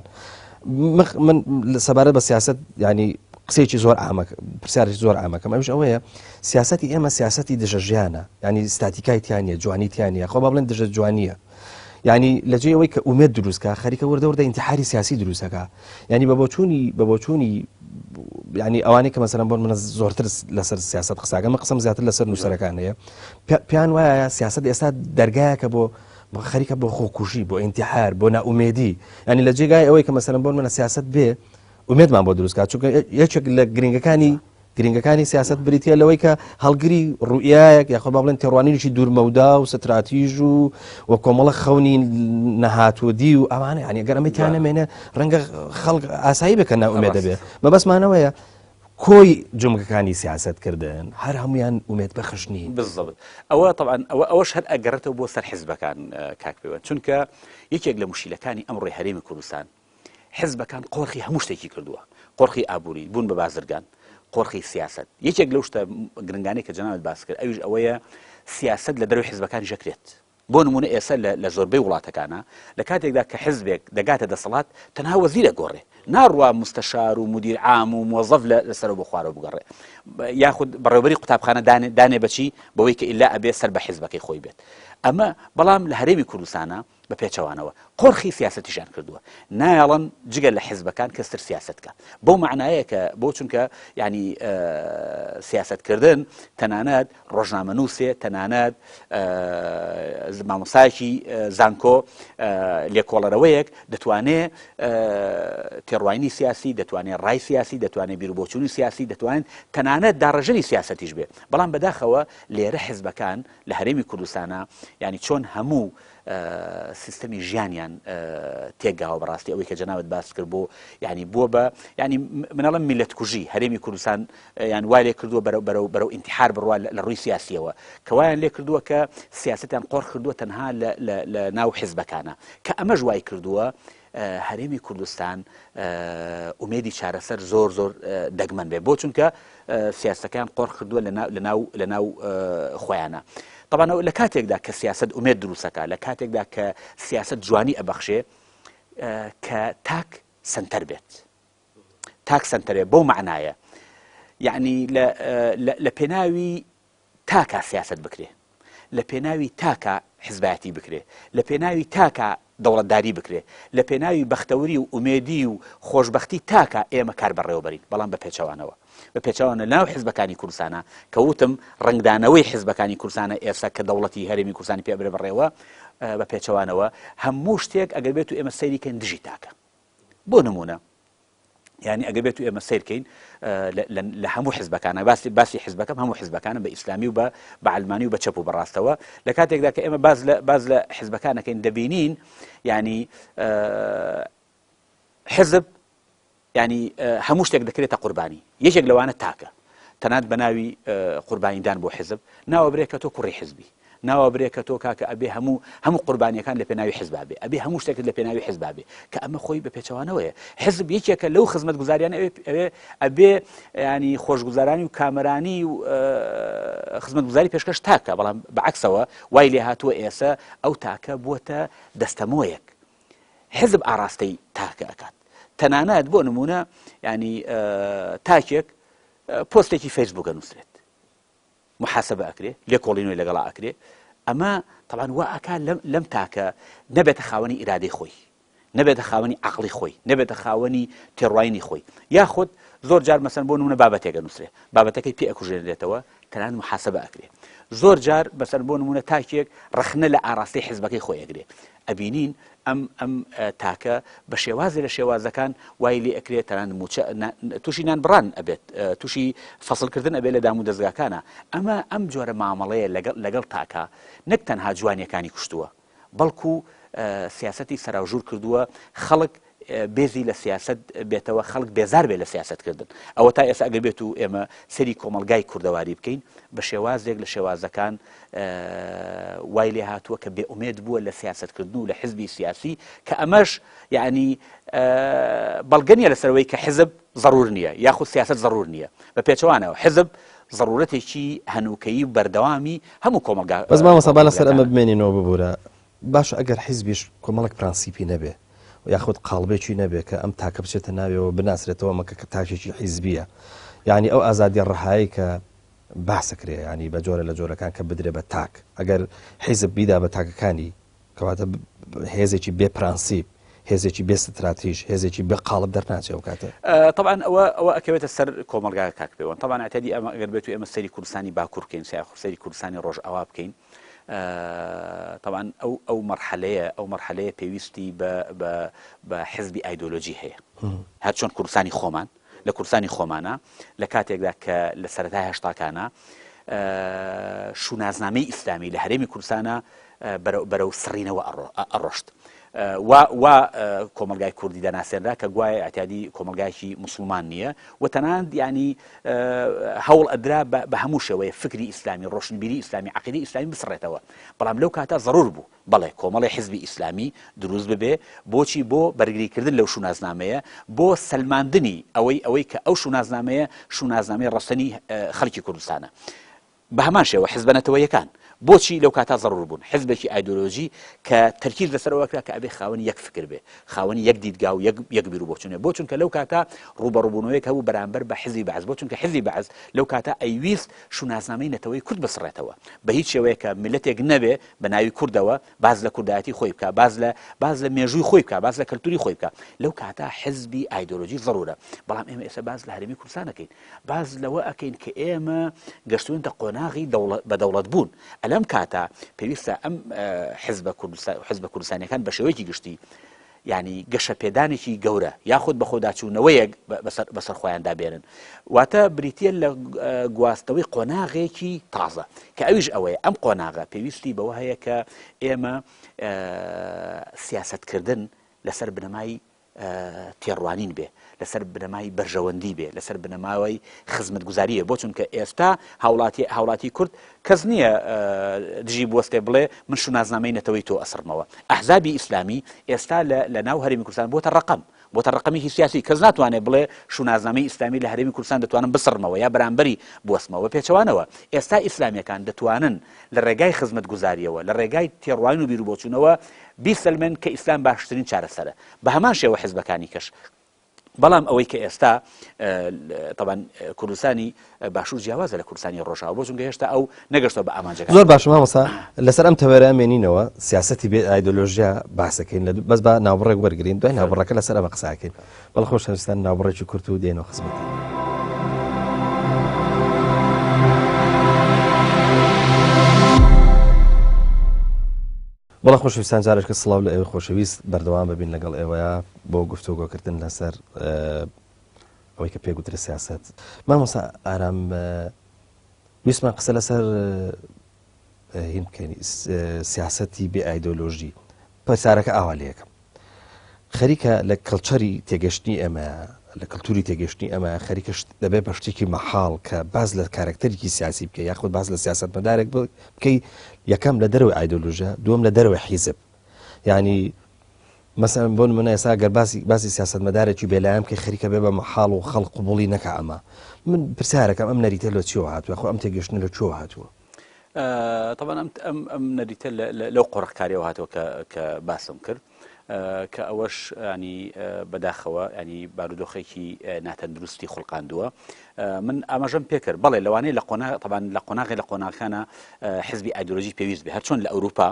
من سەبارەت بە سیاست ینی قسەیەکی زۆر عامە پرسیارێکی زۆر عامەکەم ئەوش ئەوەیە سیاستی ئێمە سیاستی دژە ژیانە ینی ستاتیکای تیانە جوانی تیانە خۆ با بڵێن دژە جوانیە ینی لە جێی ئەوەی کە ئومێد دروستکە خەریکە وردە وردە ئینتحاری سیاسی دروستەکە ینی بە بۆچوونی بە بۆچوونی ینی ئەوانەی کە مەسەرم بۆن منە زۆرتر لەسەر سیاست قساگە من قسم زیاتر لەسەر نووسەرەکان هەیە پێیان وایە سیاست ئێستا دەرگایەکە بۆ خەریکە بۆ خۆکوژی بۆ ئینتحار بۆ نائومێدی ینی لە جێگای ئەوەی کە مەسەرم بۆن منە سیاست بێ ئومێدمان بۆ دروست کات چونکە یەکێک لە گرنگەکانی گرنگەکانی سیاست بریتە لەوەی کە هەڵگری ڕوئیایەک یاخۆ با بڵێن تێڕوانینێکی دوورمەودا و ستراتیژ و و کۆمەڵە خەونی نەهاتوودی و ئەوانە یعنی گەر ئەمەی تا نەمێنێ ڕەنگە خەڵک ئاسایی بکە نائومێد دەبێت مەبەستمانەوەیە کۆی جومگەکانی سیاست کردن هەر هەمویان ئومێد بەخش نین. بالضبط ئەوە طبعا ئەوە ئەوەش هەر ئەگەڕێتەوە بۆ سەر حزبەکان کاک پێوەند چونکە یەکێک لە مشیلەکانی ئەمڕۆی هەرێمی کوردستان حزبەکان قۆرخی هەموو شتێکی کردووە، قۆرخی ئابووری، بوون بە بازرگان، قۆرخی سیاسەت. یەکێک لەو شتە گرنگانەی کە جەنابت باس کرد ئەویش ئەوەیە سیاسەت لە دەرەوەی حزبەکانیش ئەکرێت. بۆ نموونە ئێستا لە زۆربەی وڵاتەکانا لە کاتێکدا کە حزبێک دەگاتە دەسەڵات تەنها وەزیر ئەگۆڕێ، ناڕوا مستەشار و مودیر عام و مۆزەف لە سەرەوە بۆ خوارەوە بگەڕێ یاخود بەڕێوەبەری قوتابخانە دانێ دانێ بەچی بەوەی کە ئیلا ئەبێ سەر بە حزبەکەی خۆی بێت. ئەمە بەڵام لە هەرێمی کوردستانا بە پێچەوانەوە قۆرخی سیاسەتیشیان کردووە نایەڵن جگە لە حزبەکان کەس تر سیاسەت کە بەو مەعنایە کە بۆ چونکە ینی سیاسەتکردن تەنانەت ڕۆژنامەنووسێ تەنانەت مامۆسایەکی زانکۆ لێکۆڵەرەوەیەک دەتوانێ تێڕواینی سیاسی دەتوانێت ڕای سیاسی دەتوانێت بیرروبۆچوونی سیاسی دەتوانێت تەنانەت داڕێژەری سیاسەتیش بێ بەڵام بەداخەوە لێرە حزبەکان لە هەرێمی کوردستانە ینی چۆن هەموو سیستەمی ژیانیان تێکگاوە بەڕاستی ئەوەی کە جەنابت باس کرد بۆ ینی بووە بە ینی منەڵم میلەت کوژی هەرێمی کوردستان یان وای لێ کردووە بەرەو بەرەو بەرەو ئینتحار بڕوا لە ڕووی سیاسیەوە کە وایان لێ کردووە کە سیاستیان قۆڕ کردووە تەنها لە ناو حزبەکانە کە ئەمەش وای کردووە هەرێمی کوردستان ئومێدی چارەسەر زۆر زۆر دەگمەن بێ بۆ چونکە سیاسەکەیان قۆڕ کردووە لە ناو لە ناو خۆیانە. طبعا لە کاتێکدا کە سیاست ئومێد دروستەکە لە کاتێکدا کە سیاست جوانی ئەبەخشێ کە تاک سنتەر بێت تاک سنتەرێ بەو معنایە یعنی لە پێناوی تاکا سیاسەت بکرێ، لە پێناوی تاکا حزبایەتی بکرێ، لە پێناوی تاکا دەوڵەتداری بکرێ، لە پێناوی بەختەوری و ئومێدی و خۆشبەختی تاکا ئێمە کار بەڕێوە بەرین، بەڵام بە پێچەوانەوە. بە پێچەوانە لە ناو حزبەکانی کوردستانا کە وتم ڕەنگدانەوەی حزبەکانی کوردستانە ئێستا کە دەوڵەتی هەرێمی کوردستانی پێ ئەبرێ بەڕێوە، بە پێچەوانەوە هەموو شتێک ئەگەر بێت و ئێمە سەیری کەین دژی تاکە. بۆ نموونە یعنی ئەگەر بێت و ئێمە سیرکەین لە هەموو حزبەکانە باسی باسی حزبەکەم هەموو حزبەکانە بە ئیسلامی و بە بە عەلمانی و بە چەپ و بەڕاستەوە لە کاتێکدا کە ئێمە باز لە باز لە حزبەکانەکەین دەبینین ینی حزب ینی هەموو شتێک دەکرێتە قوربانی یەکێک لەوانە تاکە تەنات بە ناوی قوربانیدان بۆ حزب ناوە برێ کە تۆ کوڕی حزبی ناوە برێ کە تۆ کاکە ئەبێ هەموو هەموو قوربانیەکان لە پێناوی حزبا بێ ئەبێ هەموو شتێکت لە پێناوی حزبا بێ کە ئەمە خۆی بە پێچەوانەوەیە حزب یەکێکە لەو خزمەتگوزاریانە ئەوێ ئەوێ ئەبێ ینی خۆشگوزارانی و کامەرانی و خزمەتگوزاری پێشکەش تاکە بەڵام بەعکسەوە وای لێ هاتووە ئێسە ئەو تاکە بووەتە دەستەمۆیەک حزب ئاراستەی تاکە ئەکات تەنانەت بۆ نمونە ینی تاکێک پۆستێکی فەیسبووکە نووسرێت محاسبە ئەکرێ، لێکۆڵینەوەی لەگەڵا ئەکرێ، ئەمە تەبعەن وا ئەکا لەم لەم تاکە نەبێتە خاوەنی ئیرادەی خۆی، نەبێتە خاوەنی عەقڵی خۆی، نەبێتە خاوەنی تێڕواینی خۆی، یاخود زۆر جار مەسەن بۆ نمونە بابەتێک ئەنووسرێ، بابەتەکەی پێ ئەکوژێنرێتەوە، تەنانەت محاسبە ئەکرێ. زۆر جار مەسەن بۆ نمونە تاکێک ڕەخنە لە ئاڕاستەی حزبەکەی خۆی ئەگرێ، ئەبینین ئەم ئەم تاکە بە شێوازێ لە شێوازەکان وای لێ ئەکرێ تەنانەت موچە تووشی نان بڕان ئەبێت تووشی فەسڵکردن ئەبێت لە دام و دەزگاکانە ئەمە ئەم جۆرە مامەڵەیە لەگەڵ لەگەڵ تاکە نەک تەنها جوانیەکانی کوشتووە بەڵکو سیاستی سەراوژوور کردووە خەڵک بێزی لە سیاست بێتەوە خەڵک بێزار بێ لە سیاستکردن ئەوە تا ئێستا ئەگەر بێت و ئێمە سەری کۆمەلگای کوردەواری بکەین بە شێوازێک لە شێوازەکان. وای لێ هاتووە کە بێ ئومێد بووە لە سیاسەتکردن و لە حزبی سیاسی کە ئەمەش یعنی بەڵگە نییە لەسەرەوەی کە حزب زەرور نییە یاخود سیاست زەرور نییە بە پێچەوانەوە حزب زەرورەتێکی هەنووکەیی و بەردەوامی هەموو کۆمەڵگا بەس مامۆستا با لەسەر ئەمە بمێنینەوە ببوورە باشە ئەگەر حیزبیش کۆمەڵێک پرەنسیپی نەبێ یاخود قاڵبێکی نەبێ کە ئەم تاکە بچێتە ناویەوە بناسرێتەوە ئەمە کە تاکێکی حیزبیە یعنی ئەو ئازادیە ڕەهایی کە باسەکرێ ینی بە جۆرە لە جۆرەکان کە بدرێ بە تاک ئەگەر حیزب بیدا بە تاکەکانی کەواتە هێزێکی بێ پرەنسیپ هێزێکی بێ ستراتیژ هێزێکی بێ قاڵب دەرناچێ ئەو کاتە. تەبعەن ئەوە ئەوە ئەکەوێتە سەر کۆمەڵگا کاک پێوەند تەبعەن ئەعتیادی ئەمە ئەگەر بێت و ئێمە سەیری کوردستانی باکوور بکەین یاخود سەیری کوردستانی ڕۆژئاوا بکەین تەبعەن ئەو ئەو مەرحەلەیە ئەو مەرحەلەیە پێویستی بە بە بە حزبی ئایدۆلۆژی هەیە هەرچۆن کوردستانی خۆمان لە کوردستانی خۆمانە لە کاتێکدا کە لە سەرەتای هەشتاکانە شوناسنامەی ئیسلامی لە هەرێمی کوردستانە بەرەو سڕینەوە ئەڕۆشت. وا وا کۆمەڵگای کوردی دەناسێنرا کە گوایە ئیعتیادی کۆمەڵگایەکی موسڵمان نییە و تەنانەت یانی هەوڵ ئەدرا بە هەموو شێوەیە فکری ئیسلامی ڕۆشنبیری ئیسلامی عەقیدەی ئیسلامی بسڕێتەوە بەڵام لەو کاتە زەرور بوو بەڵێ کۆمەڵی حزبی ئیسلامی دروست ببێ بۆچی بۆ بەرگریکردن لەو شوناسنامەیە بۆ سەلماندنی ئەوەی ئەوەی کە ئەو شوناسنامەیە شوناسنامەی ڕەسەنی خەڵکی کوردستانە بە هەمان شێوە حزبە نەتەوەیەکان بۆچی لەو کاتە زەڕوور بوون؟ حزبێکی ئایدۆلۆژی کە تەرکیز لەسەر ئەوە کرا کە ئەبێ خاوەنی یەک فکر بێ، خاوەنی یەک دیدگا و یەک یەک بیروبۆچوون بێ. بۆ چونکە لەو کاتە ڕووبەڕووبوونەوەیەک هەبوو بەرامبەر بە حزبی بەعس. بۆ چونکە حزبی بەعس لەو کاتە ئەیویست شوناسنامەی نەتەوەی کورد بسڕێتەوە. بە هیچ شێوەیەک کە میللەتێک نەبێ بە ناوی کوردەوە باس لە کوردایەتی خۆی بکا، باس لە باس لە مێژووی خۆی بکا، باس لە کەلتوری خۆی بکا. لەو کاتە حزبی ئایدۆلۆژی زەڕوورە. بەڵام ئێمە ئێستا باس لە هەرێمی کوردستان ئەکەین. باس لەوە ئەکەین کە ئێمە گەشتوینتە قۆناغی بە دەوڵەت بوون ئەلەم کاتە پێویستە ئەم حزبە کوردستان حزبە کوردستانیەکان بە شێوەیەکی گشتی ینی گەشەپێدانێکی گەورە یاخود بەخۆداچوونەوەیەک بەسەر خۆیاندا بێنن واتە بریتە لە گواستنەوەی قۆناغێکی تازە کە ئەویش ئەوەیە ئەم قۆناغە پێویستی بەوە هەیە کە ئێمە سیاستکردن لەسەر بنەمای تێڕوانین بێ، لەسەر بنەمای بەرژەوەندی بێ، لەسەر بنەماوەی خزمەتگوزاری بێ، بۆ چونکە ئێستا هاوڵاتی هاوڵاتی کورد کەس نییە دژی بوەستێ بڵێ من شوناسنامەی نەتەوەی تۆ ئەسڕمەوە. ئەحزابی ئیسلامی ئێستا لە لە ناو هەرێمی کوردستان بۆتە ڕەقەم، بۆتە ڕەقەمێکی سیاسی، کەس ناتوانێ بڵێ شوناسنامەی ئیسلامی لە هەرێمی کوردستان دەتوانم بسڕمەوە یا بەرامبەری بوەستمەوە. بە پێچەوانەوە ئێستا ئیسلامییەکان دەتوانن لە ڕێگای خزمەتگوزارییەوە، لە ڕێگای تێڕوانین و بیروبۆچوونەوە بیسەلمێن کە ئیسلام باشترین چارەسەرە. بە هەمان شێوە حزبەکانی کەش. بەڵام ئەوەی کە ئێستا تەبان کوردستانی باشوور جیاوازە لە کوردستانی ڕۆژاوا بۆ چونکە هێشتا ئەو نەگەشتوە بە ئامانجەکان. زۆر باشە مامۆستا لەسەر ئەم تەوەرە ئەمێنینەوە سیاسەتی بێ ئایدۆلۆژیا باسەکەین لە بەس با ناوبڕێک وەرگین دوای ناوبڕەکە لەسەر ئەمە قساکەین بەڵ خۆشەویستان ناوبڕێکی کورت و دێنەوە خزمەتان. بەڵێ خۆشەویستان جارێکە سڵاو لە ئێوەی خۆشەویست بەردەوام ببین لەگەڵ ئێوەیە بۆ گفتوگۆکردن لەسەر ئەوەی کە پێگوترە سیاست مامۆسا ئارام ویستمان قسە لەسەر هین بکەین سیاسەتی بێ ئایدۆلۆژی پرسیارەکە ئاوا لەکەم خەریکە لە کەڵچەری تێگەشتنی ئێمە لە کەلتوری تێگەشتنی ئەمە خەریکە دەبێت بە شتێکی مەحاڵ کە باز لە کارکتەرێکی سیاسی بکە یاخود باز لە سیاستمەدارێک بکەی یەکەم لە دەرەوەی ئایدۆلۆژیا دووەم لە دەرەوەی حیزب یعنی مەسەن بۆ نمونە ئێستا گەر باسی باسی سیاستمەدارێکی بێلایەن بکەی خەریکە بێ بە مەحاڵ و خەڵک قبوڵی نەکا ئەمە من پرسیارەکەم ئەم نەریتە لە چیەوە هاتووە خۆ ئەم تێگەشتنە لە کوێوە هاتووە طبعا ئەم ئەم ئەم نەریتە لەو قۆرخکاریەوە هاتووە کە کە باسم کرد کە ئەوەش ینی بەداخەوە ینی بارودۆخێکی ناتەندروستی خوڵقاندووە من ئاماژەم پێکرد بەڵێ لەوانەیە لە قۆناغ تەبان لە قۆناغی لە قۆناغەکانە حزبی ئایدۆلۆژی پێویست بێ هەرچۆن لە ئەوروپا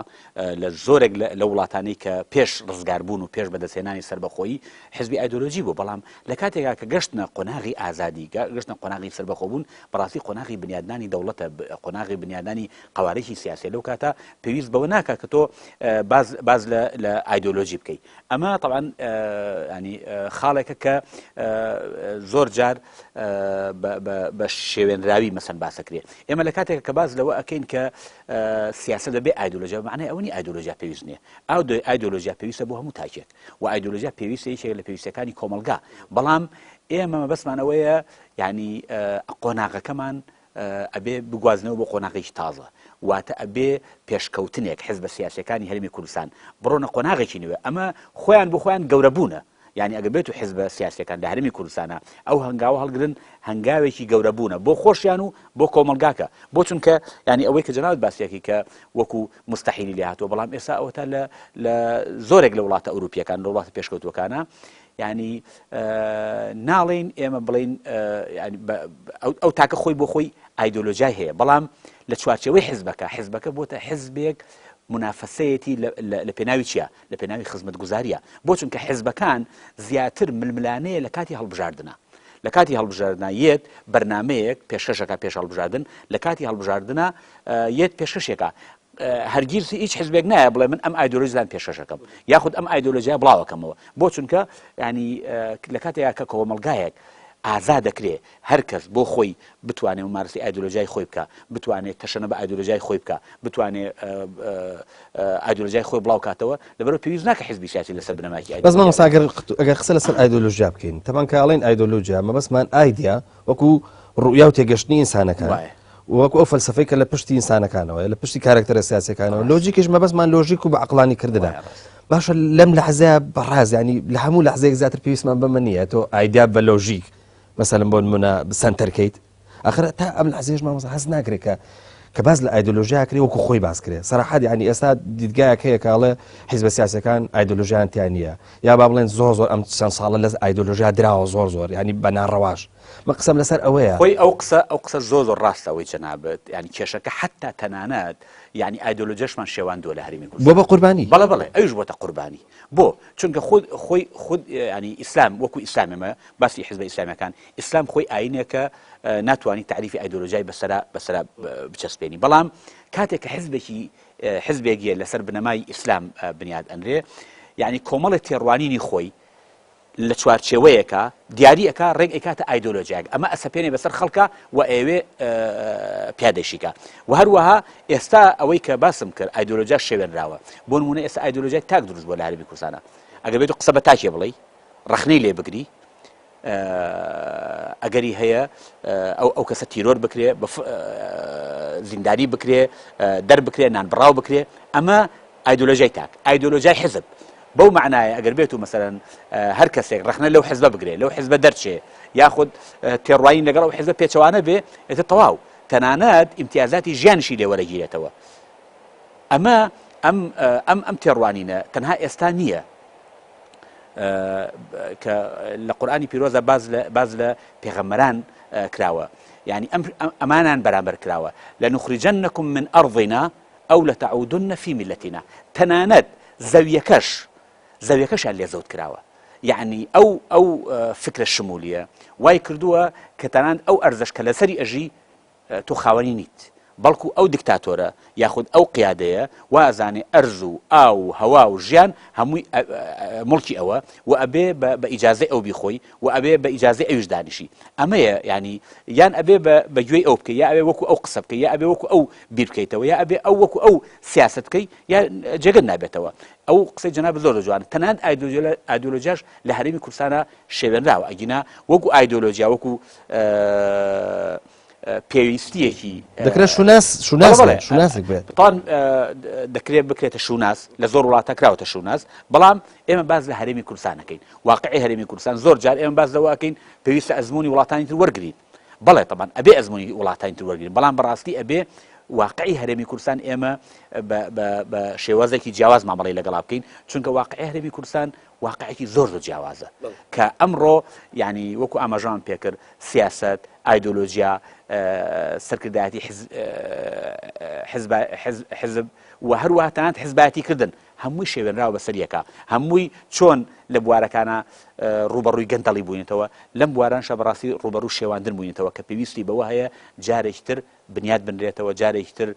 لە زۆرێک لە وڵاتانەی کە پێش ڕزگاربوون و پێش بەدەستهێنانی سەربەخۆیی حزبی ئایدۆلۆژی بوو بەڵام لە کاتێکا کە گەشتنە قۆناغی ئازادی گەشتنە قۆناغی سەربەخۆبوون بەڕاستی قۆناغی بنیادنانی دەوڵەتە قۆناغی بنیادنانی قەوارەیەکی سیاسیە لەو کاتە پێویست بەوە ناکا کە تۆ باز باز لە ئایدۆلۆژی بکەیت ئەمە تەبعەن ینی خاڵێکە کە زۆر جار بە شێوێنراوی مەسەن باسەکرێ ئێمە لە کاتێک کە باز لەوە ئەەکەین کە سیاسە دەبێ ئایدۆلۆژیا معنای ئەوە نی ئایدۆلۆژیا پێویست نییە ئەو ئایدۆلۆژیا پێویستە بۆ هەموو تاکێک و ئایدۆلۆژیا پێویستە یەکێک لە پێویستەکانی کۆمەلگا بەڵام ئێمە مەبەستمان ئەوەیە ینی قۆناغەکەمان ئەبێ بگوازنەوە بۆ قۆناغێکی تازە. واتە ئەبێ پێشکەوتنێک حزبە سیاسیەکانی هەرێمی کوردستان بڕۆنە قۆناغێکی نوێ ئەمە خۆیان بۆ خۆیان گەورەبوونە یانی ئەگەر بێت و حزبە سیاسیەکان لە هەرێمی کوردستانە ئەو هەنگاوە هەڵگرن هەنگاوێکی گەورەبوونە بۆ خۆشیان و بۆ کۆمەڵگاکە بۆ چونکە ینی ئەوەی کە جەنابت باسیەکی کە وەکو مستحیلی لێ هاتووە بەڵام ئێستا ئەوەتا لە لە زۆرێک لە وڵاتە ئەوروپیەکان لە وڵاتە پێشکەوتوەکانە ینی ناڵین ئێمە بڵین ئەو تاکە خۆی بۆ خۆی ئایدۆلۆژیای هەیە بەڵام لە چوارچەوەی حزبەکە حزبەکە بۆتە حزبێک منافەسەیەتی لە پێناوی چیە لە پێناوی خزمەتگوزاریە بۆ چونکە حزبەکان زیاتر ململانەیە لە کاتی هەڵبژاردنە لە کاتی هەڵبژاردنا یەت بەرنمەیەک پێشکەشەکە پێش هەڵبژاردن لە کاتی هەڵبژاردنە یەت پێشکەشێکە هەرگیز هیچ حزبێک نایە بڵێ من ئەم ئایدۆلۆژیان پێشکەشەکەم یاخود ئەم ئایدۆلۆژیا بڵاوەکەمەوە بۆ چونکە ینی لە کاتێک کە کۆمەڵگایەک ئازا دەکرێ هەر کەس بۆ خۆی بتوانێ ممارەسەی ئایدۆلۆژیای خۆی بکا، بتوانێ تەشەنە بە ئایدۆلۆژیای خۆی بکا، بتوانێ ئایدۆلۆژیای خۆی بڵاو کاتەوە، لەبەرئەوە پێویست ناکا حیزبی سیاسی لەسەر بنەمایەکی بەس ئایدۆلۆژیا مامۆستا ئەگەر ئەگەر قسە لەسەر ئایدۆلۆژیا بکەین تەبعەن کە ئەڵێین ئایدۆلۆژیا مەبەستمان ئایدیا وەکو ڕوئیا و تێگەشتنی ئینسانەکان وایە. وەکو ئەو فەلسەفەی کە لە پشتی ئینسانەکانەوەیە لە پشتی کارەکتەرە سیاسیەکانەوە ڕاستە. لۆژیکیش مەبەستمان لۆژیک و بە عەقڵانی کردنە وایە ڕاستە. باشە لەم لەحزەیە بەڕاز ینی لە هەموو لەحزەیەک زیاتر پێویستمان بەمە نییە تۆ ئایدیا بە لۆژیک مەسەلەن بۆ نمونە سەنتەر کەیت ئاخر تا ئەم لەحزەیەش مامۆستا هەست ناکرێت کە کە باس لە ئایدۆلۆژیا کرێ وەکو خۆی باس کرێ سەراحەت یعنی ئێستا دیدگایەک هەیە کە ئەڵێ حیزبە سیاسەکان ئایدۆلۆژیان تیا نییە یا با بڵێن زۆر زۆر ئەم چەند ساڵە لە ئایدۆلۆژیا دراوە زۆر زۆر یعنی بە ناڕەواش من قسەم لەسەر ئەوەیە خۆی ئەو قسە ئەو قسە زۆر زۆر ڕاستە ئەوەی جەنابت یعنی کێشەکە حتا تەنانەت یعنی ئایدۆلۆژیاشمان شێواندووە لە هەرێمی بۆ بە قوربانی بەڵێ بەڵێ ئەویش بۆتە قوربانی بۆ چونکە خود خۆی خود ینی ئیسلام وەکو ئیسلام ئێمە باسی حزبە ئیسلامیەکان ئیسلام خۆی ئاینێکە ناتوانانی تعریفی ئایدۆلۆژیای بەسەرا بەسەرا بچەسپێنی بەڵام کاتێک کە حزبێکی حزبێکیە لەسەر بنەمای ئیسلام بنیاد ئەنرێ یعنی کۆمەڵی تێڕوانینی خۆی لە چوارچێوەیەکە دیاری ئەکا ڕێک ئەیکاتە ئایدۆلۆژیایەک ئەمە ئەسەپێنێ بەسەر خەڵکا و ئەیەوێ پیادەشیکا و هەروەها ئێستا ئەوەی کە باسم کرد ئایدۆلۆژیا شێوێنراوە بۆ نمونە ئێستا ئایدۆلۆژیای تاک دروست بووە لە هەرێمی کوردستانە ئەگەر بێت و قسە بە تاکێ بڵێی ڕەخنەی لێ بگری ئەگەری هەیە ئەو ئەو کەسە تیرۆر بکرێ زیندانی بکرێ دەربکرێ نانبڕاو بکرێ ئەمە ئایدۆلۆژیای تاک، ئایدۆلۆژیای حزب، بەو مەعنایە ئەگەر بێت و مەسەلەن هەر کەسێک ڕەخنە لەو حزبە بگرێ، لەو حزبە دەرچێ، یاخود تێڕوانین لەگەڵ ئەو حزبە پێچەوانە بێ، ئیتر تەواو، تەنانەت ئیمتیازاتی ژیانیشی لێ وەرەگیرێتەوە. ئەمە ئەم ئەم ئەم تێڕوانینە تەنها ئێستا نییە کە لە قورئانی پیرۆزە باز لە باز لە پێغەمبەران کراوە یعنی ئەم ئەمانان بەرامبەر کراوە لنخرجنکم من أرضنا او لتعودن فی ملتنا تەنانەت زەویەکەش زەویەکەشیان لێ زەوت کراوە یەعنی ئەو ئەو فکرە شمولیە وای کردووە کە تەنانەت ئەو ئەرزەش کە لەسەری ئەژی تۆ خاوەنی نیت بەڵکو ئەو دیکتاتۆرە یاخود ئەو قیادەیە وا ئەزانێ ئەرز و ئاو و هەوا و ژیان هەمووی موڵکی ئەوە و ئەبێ بە ئیجازەی ئەو بیخۆی و ئەبێ بە ئیجازەی ئەویش دانیشی ئەمەیە یانی یان ئەبێ بە گوێی ئەو بکەی یا ئەبێ وەکو ئەو قسە بکەی یا ئەبێ وەکو ئەو بیر بکەیتەوە یا ئەبێ ئەو وەکو ئەو سیاست بکەی یا جێگەت نابێتەوە ئەو قسەی جەناب زۆر جوان تەنانەت ئایدۆلۆژیاش لە هەرێمی کوردستانە شێوێنراوە ئەگینا وەکو ئایدۆلۆژیا وەکو پێویستیەکی دەکرێت شوناس شوناس بێت شوناسێک بێت تان دەکرێت بکرێتە شوناس لە زۆر وڵاتە کراوەتە شوناس بەڵام ئێمە باز لە هەرێمی کوردستانەکەین واقعی هەرێمی کوردستان زۆر جار ئێمە باز لەوە ئەکەین پێویستە ئەزمموی وڵاتانی تر وەرگین بەڵێ تەبان ئەبێ ئەزمموی وڵاتانی تر وەرگین بەڵام بەڕاستی ئەبێ واقعی هەرێمی کوردستان ئێمە بە شێوازێکی جیاواز مامەڵی لەگەڵا بکەین چونکە واقعی هەرێمی کوردستان واقعێکی زۆر زۆر جیاوازە کە ئەمڕۆ یعنی وەکو ئاماژەمان پێکرد سیاسەت، ئایدۆلۆژیا، سەرکردایەتی حزب و هەروەها تەنانەت حزبایەتی کردن هەمووی شێوێنراوە بەسەر یەکا، هەمووی چۆن لە بوارەکانا ڕووبەڕووی گەندەڵی بووینەتەوە، لەم بوارانشا بەڕاستی ڕووبەڕوو شێواندن بووینەتەوە کە پێویستی بەوە هەیە جارێکی تر بنیات بنرێتەوە، جارێکی تر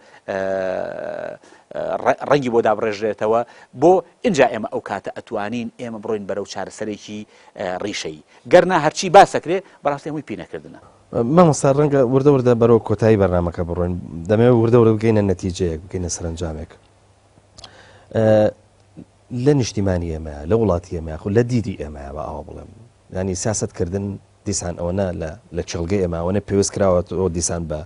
ڕەنگی بۆ دابڕێژرێتەوە بۆ ئینجا ئێمە ئەو کاتە ئەتوانین ئێمە بڕۆین بەرەو چارەسەرێکی ڕیشەیی گەرنا هەرچی باسەکرێ بەڕاستی هەمووی پینەکردنە. مامۆستا ڕەنگە وردە وردە بەرەو کۆتایی بەرنامەکە بڕۆین، دەمەوێت وردە وردە بگەینە نەتیجەیەک، بگەینە سەرەنجامێک. لە نیشتیمانی ئێمەیە، لە وڵاتی ئێمە، یاخود لە دیدی ئێمەیە با ئاوا بڵێم، یانی سیاسەتکردن دیسان ئەوەنە لە لە کێڵگەی ئێمە ئەوەنە پێویست کراوە تۆ دیسان بە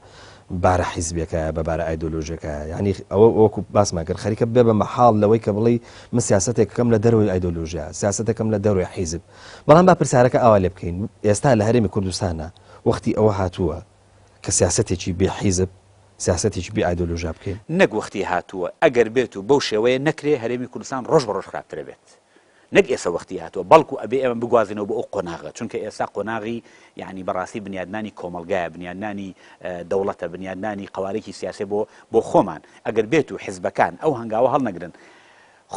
بارە حیزبیەکەیە بە بارە ئایدۆلۆژیەکەیە یانی ئەوە وەکو باسمان کرد خەریکە بێ بە مەحاڵ لەوەی کە بڵێی من سیاسەتێک کەم لە دەرەوەی ئایدۆلۆژیا سیاسەتەکەم لە دەرەوەی حیزب بەڵام با پرسیارەکە ئاوا لێ بکەین ئێستا لە هەرێمی کوردستانە وەختی ئەوە هاتووە کە سیاسەتێکی بێ حیزب سیاسەتێکی بێ ئایدۆلۆژیا بکەین؟ نەک وەختی هاتووە ئەگەر بێت و بەو شێوەیە نەکرێ هەرێمی کوردستان ڕۆژ بە ڕۆژ خراپترە بێت. نەک ئێسە وەختی هاتووە بەڵکو ئەبێ ئێمە بگوازینەوە بۆ ئەو قۆناغە چونکە ئێستا قۆناغی یانی بەڕاستی بنیادنانی کۆمەڵگایە بنیادنانی دەوڵەتە بنیادنانی قەوارێکی سیاسیە بۆ بۆ خۆمان ئەگەر بێت و حزبەکان ئەو هەنگاوە هەڵنەگرن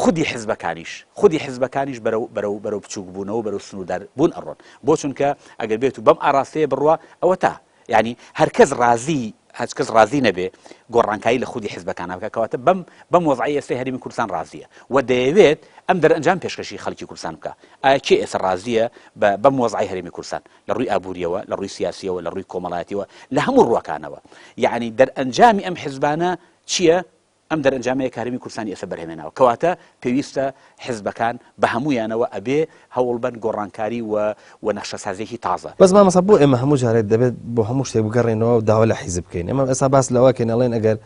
خودی حزبەکانیش خودی حزبەکانیش بەرەو بەرەو بەرەو بچووک بوونەوە بەرەو سنووردار بوون ئەڕۆن بۆ چونکە ئەگەر بێت و بەم ئاراستەیە بڕوا ئەوە تا یانی هەرکەس ڕازی هەرکەس ڕازی نەبێ گۆڕانکاری لە خودی حزبەکانا بکا کەواتە بەم بەم وەزعەی ئێستای هەرێمی کوردستان ڕازیە و دەیەوێت ئەم دەرئەنجام پێشکەشی خەڵکی کوردستان بکا ئایا کێ ئێستا ڕازیە بە بەم وەزعەی هەرێمی کوردستان لە ڕووی ئابووریەوە لە ڕووی سیاسیەوە لە ڕووی کۆمەڵایەتیەوە لە هەموو ڕووەکانەوە یعنی دەرئەنجامی ئەم حزبانە چییە ئەم دەرئەنجامەیە کە هەرێمی کوردستانی ئێستا بەرهەمێناوە. کەواتە پێویستە حزبەکان بە هەموویانەوە ئەبێ هەوڵبەن گۆڕانکاری و و نەخشەسازیەکی تازە. بەس مامۆستا بۆ ئێمە هەموو جارێک دەبێت بۆ هەموو شتێک بگەڕێینەوە و داوا لە حیزب بکەین؟ ئێمە ئێستا باس لەوە کەین ئەڵێن ئەگەر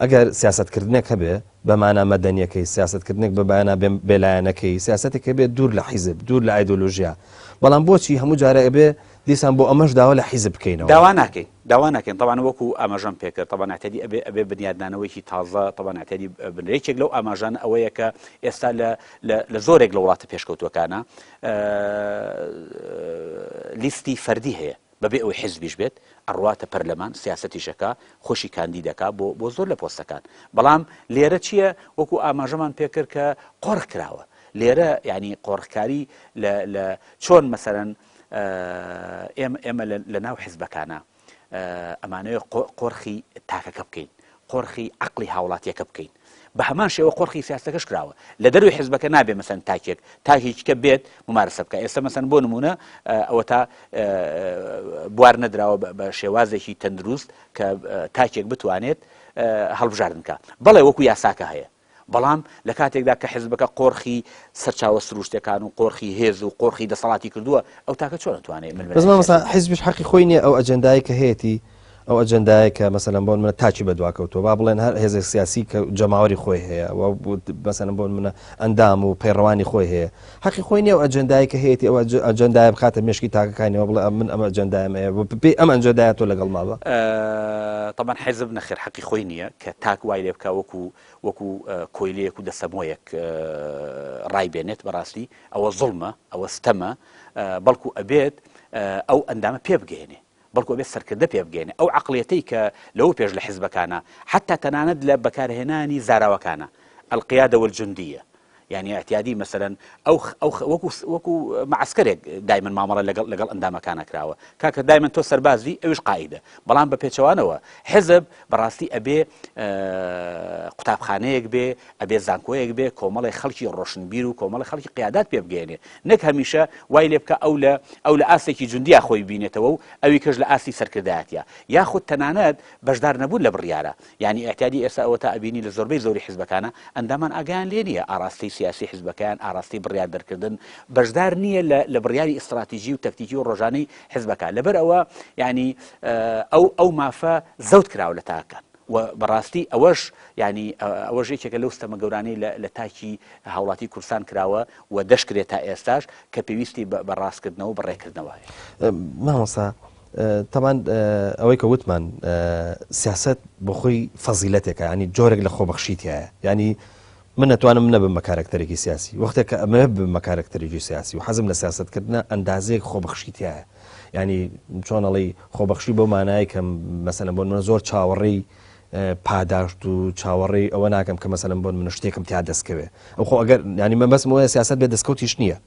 ئەگەر سیاسەتکردنێک هەبێ بە مانا مەدەنیەکەی، سیاسەتکردنێک بە مانا بێلایەنەکەی، سیاسەتێک هەبێ دوور لە حیزب، دوور لە ئایدۆلۆژیا، بەڵام بۆچی هەموو جارێ ئەبێ دیسان بۆ ئەمەش داوا لە حیزب بکەینەوە؟ داوا ناکەین، داوا ناکەین، تەبعەن وەکو ئاماژەم پێکرد تەبعەن ئەعتیادی ئەبێ ئەبێ بنیادنانەوەیەکی تازە تەبعەن ئەعتیادی بنرێ، یەکێک لەو ئاماژانە ئەوەیە کە ئێستا لە لە لە زۆرێک لە وڵاتە پێشکەوتووەکانا لیستی فەردی هەیە بەبێ ئەوەی حیزبیش بێت ئەڕواتە پەرلەمان سیاسەتیش ئەکا خۆشی کاندید ئەکا بۆ بۆ زۆر لە پۆستەکان بەڵام لێرە چییە وەکو ئاماژەمان پێکرد کە قۆرخ کراوە لێرە یعنی قۆرخکاری لە لە چۆن مەسەرەن ئێمە ئێمە لە ناو حزبەکانە ئەمانەوێ قۆرخی تاکەکە بکەین قۆرخی عقلی هاوڵاتیەکە بکەین بە هەمان شێوە قۆرخی سیاستەکەش کراوە لە دەروی حزبەکە نابێ مەسەن تاکێک تاکێکیکە بێت ممارەسە بکە ئێستا مەسەن بۆ نمونە ئەوە تا بوار نەدراوە بە شێوازێکی تەندروست کە تاکێک بتوانێت هەڵبژاردن بکە بەڵێ وەکو یاساکە هەیە بەڵام لە کاتێکدا کە حزبەکە قۆرخی سەرچاوە سروشتەکان و قۆرخی هێز و قۆرخی دەسەڵاتی کردووە، ئەو تاکە چۆن ئەتوانێ ململانێی بەس مامۆستا سیاسی بکات؟ حزبیش حەقی خۆی نییە ئەو ئەجێندایەی کە هەیەتی، ئەو ئەجێندایەی کە مەسەلەن بۆ نمونە تاکی بەدواکەوتووە، با بڵێن هەر هێزێک سیاسی کە جەماوەری خۆی هەیە و مەسەلەن بۆ نمونە ئەندام و پەیڕەوانی خۆی هەیە، حەقی خۆی نییە ئەو ئەجێندایەی کە هەیەتی ئەو ئەجێندایە بخاتە مێشکی تاکەکانیەوە بڵێ من ئەم ئەجێندایەم هەیە و بەپێی ئەم ئەجێندایە تۆ لەگەڵما بە. تەبعەن حزب نەخێر حەقی خۆی نییە کە تاک وای لێ بکا وەکو وەکو کۆیلەیەک و دەسەمۆیەک ڕایبێنێت بەڕاستی ئەوە زوڵمە ئەوە ستەمە بەڵکو ئەبێت ئەو ئەندامە پێ بگەێنێ بەڵکو ئەبێت سەرکردە پێ بگەێنێ ئەو عقلیەتەی کە لەوە پێش لە حزبەکانە حتا تەنانەت لە بەکارهێنانی زاراوەکانە القیادە والجندیە یانی ئیعتیادی مەسەلەن ئەو ئەو وەکو وەکو مەعسکەرێک دایمەن مامەڵە لەگەڵ لەگەڵ ئەندامەکانە کراوە کاکە دایمەن تۆ سەربازی ئەویش قائیدە بەڵام بە پێچەوانەوە حزب بەڕاستی ئەبێ قوتابخانەیەک بێ ئەبێ زانکۆیەک بێ کۆمەڵی خەڵکی ڕۆشنبیر و کۆمەڵی خەڵکی قیادات پێ بگەێنێ نەک هەمیشە وای لێ بکە ئەو لە ئەو لە ئاستێکی جوندیا خۆی بینێتەوە و ئەوی کەش لە ئاستی سەرکردایەتە یاخود تەنانەت بەشدار نەبوون لە بڕیارە یانی ئیعتیادی ئێستا ئەوەتا ئەبینی لە زۆربەی زۆری حزبەکانا ئەندامان ئاگایان لێ نیە ئاراستەی سیاسی حزبەکەیان ئاراستەی بڕیار دەرکردن بەشدار نیە لە لە بڕیاری ئیستراتیجی و تەکتیکی و ڕۆژانەی حزبەکە لەبەر ئەوە یانی ئەو ئەو مافە زەوت کراوە لە تاکەکان و بەڕاستی ئەوەش یانی ئەوەش یەکێکە لەو ستەمە گەورانەی لە لە تاکی هاوڵاتی کوردستان کراوە و دەشکرێت تا ئێستاش کە پێویستی بە ڕاستکردنەوە و بەڕێکردنەوە هەیە. مامۆستا تەبعەن ئەوەی کە وتمان سیاسەت بۆ خۆی فەزیلەتێکە ینی جۆرێک لە خۆبەخشی تایە ینی من نەتوانم نەبم بە کارکتەرێکی سیاسی وەختێک کە ئەمە ببم بە کارکتەرێکی سیاسی و حەزم لە سیاستکردنە ئەندازەیەک خۆبەخشی تایە ینی چۆنەڵی خۆبەخشی بۆ مانای کە مەسەلەن بۆ من زۆر چاوەڕێی پاداشت و چاوەڕێی ئەوە ناکەم کە مەسەلەن بۆ نمونە شتێکم تیا دەستکەوێ ئەو خۆ ئەگەر ینی مەبەستم ئەوەیە سیاسەت بێ دەستکەوتیش نییە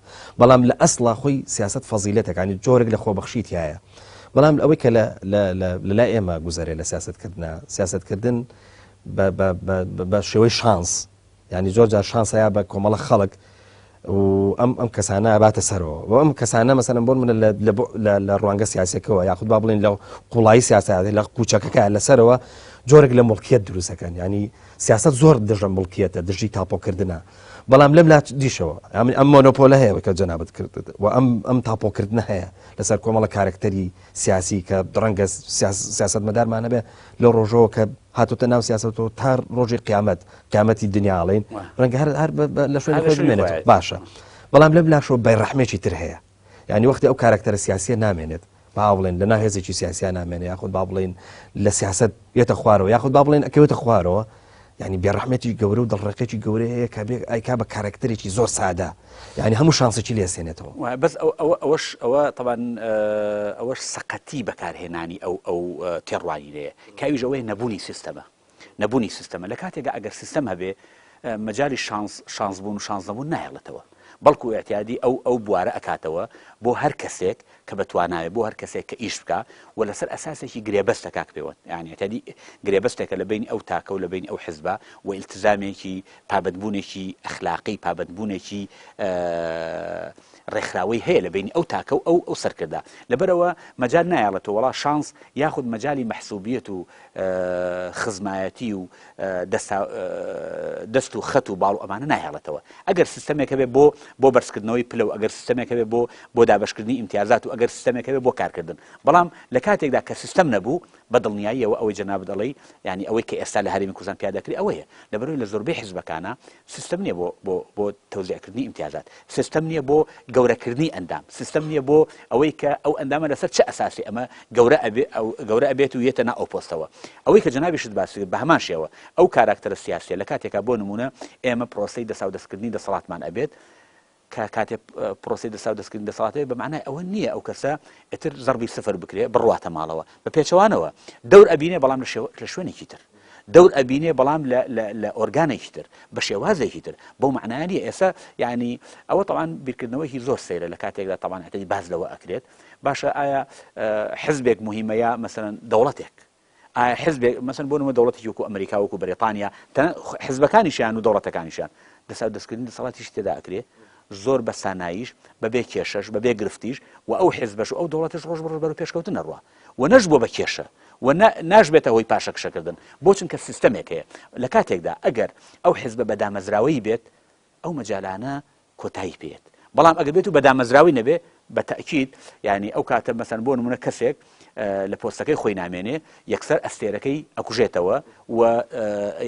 بەڵام لە ئەسڵا خۆی سیاسەت فەزیلەتێکە ینی جۆرێک لە خۆبەخشی تایە بەڵام ئەوەی کە لە لای ئێمە گوزەرێ لە سیاسەتکردنا سیاسەتکردن بە شێوەی شانس یانی زۆر جار شانس هەیە بە کۆمەڵە خەڵک و ئەم ئەم کەسانە ئەباتە سەرەوە و ئەم کەسانە مەسەلەن بۆ منە لە ڕوانگە سیاسەکەەوە یاخود با بڵێن لە قوڵایی سیاسەت لە قوچەکەکە لەسەرەوە جۆرێک لە موڵکیەت دروست ئەکەن یانی سیاسەت زۆر دژە موڵکیەتە دژی تاپۆکردنە بەڵام لەم لا دیشەوە ئەم ئەم مۆنۆپۆلە هەیە کە جەنابت کرد و ئەم ئەم تاپۆکردنە هەیە لەسەر کۆمەڵە کارەکتەری سیاسی کە ڕەنگە سیاسەتمەدارمان هەبێ لەو ڕۆژەوە کە هاتوتە ناو سیاسەتەوە تا ڕۆژی قیامەت قیامەتی دنیاڵین ڕەنگە هەر هەر لە شوێنی خۆی بمێنێت باشە بەڵام لەم لاشەوە بەیڕەحمێکی تر هەیە یانی وەختی ئەو کارەکتەرە سیاسیە نامێنێت با بڵێن لە ناو هێزێکی سیاسیا نامێنێ یاخود با بڵێن لە سیاست یەتە خوارەوە یاخود با بڵێن ئەکەوێتە خوارەوە یعنی بێڕەحمێتی گەورە و دڵڕقێکی گەورە هەیە کە بێ ئایکا بە کارەکتەرێکی زۆر سادە یعنی هەموو شانسێکی لێسێنێتەوە بەس ئەو ئەوەش ئەوە طبعا ئەوەش سەقەتی بەکارهێنانی ئەو ئەو تێڕوانینەیە کاویش ئەوەیە نەبوونی سیستەمە نەبوونی سیستەمە لە کاتێکا ئەگەر سیستەم هەبێ مەجالی شانس شانس بوون و شانس نەبوون نایەڵێتەوە بەڵکو ئیعتیادی ئەو ئەو بوارە ئەکاتەوە بۆ هەر کەسێک کە بە تواناوێ بۆ هەر کەسێک کە ئیش بکا و لەسەر ئەساسێکی گرێبەستە کاک پێوەند یانی ئیعتیادی گرێبەستێکە لە بەینی ئەو تاکە و لە بەینی ئەو حزبە و ئیلتزامێکی پابەندبوونێکی ئەخلاقی پابەندبوونێکی ڕێکخراوەی هەیە لە بەینی ئەو تاکە و ئەو ئەو سەرکردە لەبەرئەوە مەجال نایەڵێتەوە وەڵا شانس یاخود مەجالی مەحسوبیەت و خزمایەتی و دەست و خەت و باڵ و ئەمانە ناهێڵێتەوە. ئەگەر سیستەمێک هەبێ بۆ بۆ بەرزکردنەوەی پلە و ئەگەر سیستەمێک هەبێ بۆ بۆ دابەشکردنی ئیمتیازات و ئەگەر سیستەمێک هەبێ بۆ کارکردن. بەڵام لە کاتێکدا کە سیستەم نەبوو، بە دڵنیاییەوە ئەوەی جەنابت ئەڵێی، یانی ئەوەی کە ئێستا لە هەرێمی کوردستان پیادە ئەکرێ ئەوەیە. لەبەرئەوەی لە زۆربەی حیزبەکانا سیستەم نییە بۆ بۆ بۆ تەوزیعکردنی ئیمتیازات، سیستەم نییە بۆ گەورەکردنی ئەندام، سیستەم نییە بۆ ئەوەی کە ئەو ئەندامە لەسەر چ ئەساسی ئەمە گەورە ئەبێ ئەو گەورە ئەبێت و یەتە ناو ئەو پۆستەوە. ئەوەی کە جەنابیشت باست کرد بە هەمان شێوە ئەو کاراکتەرە سیاسیە لە کاتێکا بۆ نموونە ئێمە پرۆسەی دەساودەستکردنی دەسەڵاتمان ئەبێت کە کاتێ پرۆسەی دەساودەستکردنی دەسەڵات ئەبێت بە مەعنای ئەوە نییە ئەو کەسە ئیتر زەربی سفر بکرێ بڕواتە ماڵەوە بە پێچەوانەوە دەور ئەبینێ بەڵام لە شێوە لە شوێنێکی تر دەور ئەبینێ بەڵام لە لە لە ئۆرگانێکی تر بە شێوازێکی تر بەو مەعنایە نییە ئێستا یعنی ئەوە تەوان بیرکردنەوەیەکی زۆر سەیرە لە کاتێکدا تەوان ئەتەی باس لەوە ئەکرێت باشە ئایا حزبێک مهمە یا مەسەلەن دەوڵەتێک ئایا حزبێک مەسەن بۆ نموونە دەوڵەتێکی وەکو ئەمریکا وەکو بەریتانیا تەنە حزبەکانیشیان و دەوڵەتەکانیشیان دەساو دەستکردنی دەسەڵاتیش تێدا ئەکرێ زۆر بە ساناییش بەبێ کێشەش بەبێ گرفتیش و ئەو حزبەش و ئەو دەوڵەتەش ڕۆژ بە ڕۆژ بەرەو پێشکەوتن ئەڕوا و نەشبووە بە کێشە و ناشبێتە هۆی پاشەکشەکردن بۆ چونکە سیستەمێک هەیە لە کاتێکدا ئەگەر ئەو حزبە بە دامەزراوەیی بێت ئەو مەجالانە کۆتایی پێیەت بەڵام ئەگەر بێت و بە دامەزراوی نەبێ بە تەئکید یانی ئەو کاتە مەسەن بۆ نمونە کەسێک لە پۆستەکەی خۆی نامێنێ یەکسەر ئەستێرەکەی ئەکوژێتەوە و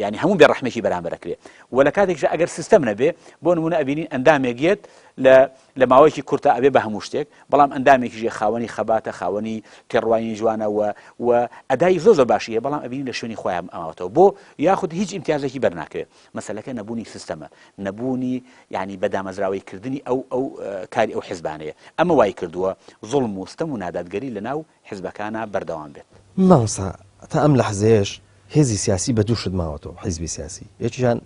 ینی هەموو بێڕەحمێکی بەرامبەر ئەکرێ و لە کاتێکش ئەگەر سیستەم نەبێ بۆ نمونە ئەبینین ئەندامێک یەت لە لە ماوەیەکی کورتە ئەبێ بە هەموو شتێک بەڵام ئەندامێکیش خاوەنی خەباتە خاوەنی تێڕوانینی جوانە و و ئەدای زۆر زۆر باشی هەیە بەڵام ئەبینین لە شوێنی خۆیان ئەماوەتەوە بۆ یاخود هیچ ئیمتیازێکی بەرناکەوێت مەسەلەکە نەبوونی سیستەمە، نەبوونی یانی بە دامەزراوەیی کردنی ئەو ئەو کاری ئەو حزبانەیە. ئەمە وای کردووە زوڵم و ستەم و نادادگەری لە ناو حزبەکانا بەردەوام بێت. مامۆستا تا ئەم لەحزەیەش هێزی سیاسی بە دوو شت ماوەتەوە حیزبی سیاسی یەکیان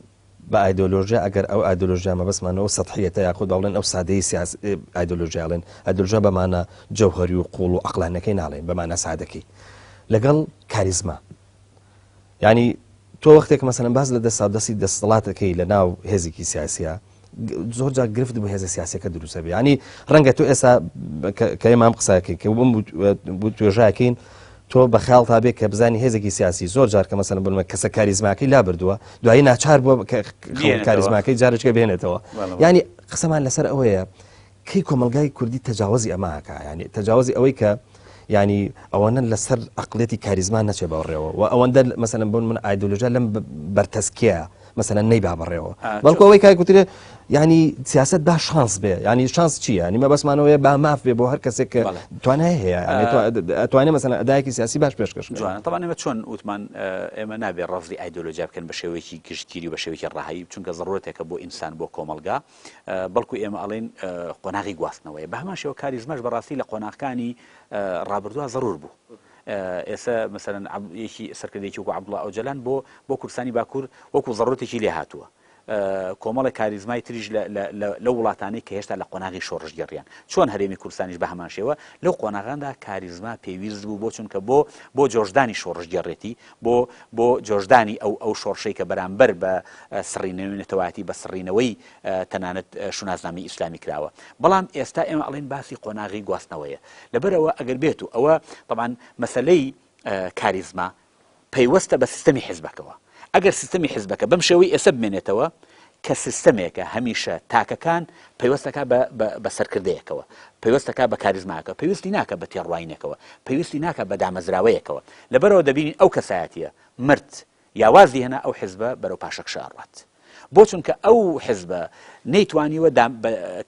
بە ئایدۆلۆژیا ئەگەر ئەو ئایدۆلۆژیا مەبەستمان ئەو سەتحیەتە یاخود با بڵێن ئەو سادەی سیاس ئایدۆلۆژیا ئەڵێن ئایدۆلۆژیا بە مانا جەوهەری و قووڵ و عەقڵانیەکەی ناڵێن بە مانا سادەکەی لەگەڵ کاریزما یانی تۆ وەختێک مەسەلەن باس لە دەساودەستی دەسەڵاتەکەی لە ناو هێزێکی سیاسیە زۆر جار گرفت بۆ هێزە سیاسەکە دروستە بێ ینی ڕەنگە تۆ ئێستا کە ئێمام قساکەی کە بم توێژاکەین تۆ بە خیاڵ تا بێ کە بزانی هێزێکی سیاسی زۆر جار کە مەسەلەن بنمە کەسە کاریزماکەی لا بردووە دوایی ناچار بووە کاریزماکەی جارێکە بێنێتەوە ینی قسەمان لەسەر ئەوەیە کەی کۆمەڵگای کوردی تەجاوەزی ئەمە ئەکا یانی تەجاوەزی ئەوەی کە یانی ئەوەنە لەسەر ئەقلێتی کاریزما نەچێ بەڕێوە و ئەوەندە مەسەلەن بۆ من ئایدۆلۆژیا لەم بەرتەسکیە مەسەلەن نەیبا بەڕێوە بەڵکو ئەوەی کای گوترێ ینی سیاست با شانس بێ ینی شانس چییە ینی مەبەستمانەوەیە با ماف بێ بۆ هەر کەسێک کە توانای هەیە ئەتوانێ مەسەلەن ئەدایەکی سیاسی باش پێشکەش بکات. جوانە تەبعەن ئێمە چۆن وتمان ئێمە نابێ ڕەفزی ئایدۆلۆژیا بکەن بە شێوەیەکی گشتگیری و بە شێوەیەکی ڕەهایی چونکە زەڕورەتێکە بۆ ئینسان بۆ کۆمەڵگا بەڵکو ئێمە ئەڵێین قۆناغی گواستنەوەیە. بە هەمان شێوە کاریزماش بەڕاستی لە قۆناغەکانی ڕابردووە زەرور بوو. ئێستا مەسەلەن یەکی سەرکردەیەکی وەکو عەبدوڵا ئۆجەلان بۆ بۆ کوردستانی باکوور وەکو زەڕورەتێکی لێ هاتووە. کۆمەڵێک کاریزمای تریش لەو وڵاتانەی کە هێشتا لە قۆناغی شۆڕشگێڕیان. چۆن هەرێمی کوردستانیش بە هەمان شێوە لەو قۆناغاندا کاریزما پێویست بوو بۆ چونکە بۆ بۆ جۆشدانی شۆڕشگێڕێتی بۆ بۆ جۆشدانی ئەو ئەو شۆڕشەی کە بەرامبەر بە سڕینەوەی نەتەوایەتی بە سڕینەوەی تەنانەت شوناسنامەی ئیسلامی کراوە بەڵام ئێستا ئێمە ئەڵێن باسی قۆناغی گواستنەوەیە لەبەرئەوە ئەگەر بێت و ئەوە تەبعەن مەسەلەی کاریزما. پەیوەستە بە سیستەمی حیزبەکەوە. ئەگەر سیستەمی حیزبەکە بەم شێوەی ئێستا بمێنێتەوە کە سیستەمێکە هەمیشە تاکەکان پەیوەست دەکات بە بە سەرکردەیەکەوە، پەیوەست دەکات بە کاریزمایەکەوە، پەیوەستی ناکات بە تێڕواینێکەوە، پەیوەستی ناکات بە دامەزراوەیەکەوە. لەبەرئەوە دەبینین ئەو کەسایەتییە مرد یا وازی هێنا ئەو حیزبە بەرەو پاشەکشە ئەڕوات. بۆ چونکە ئەو حیزبە نەیتوانیوە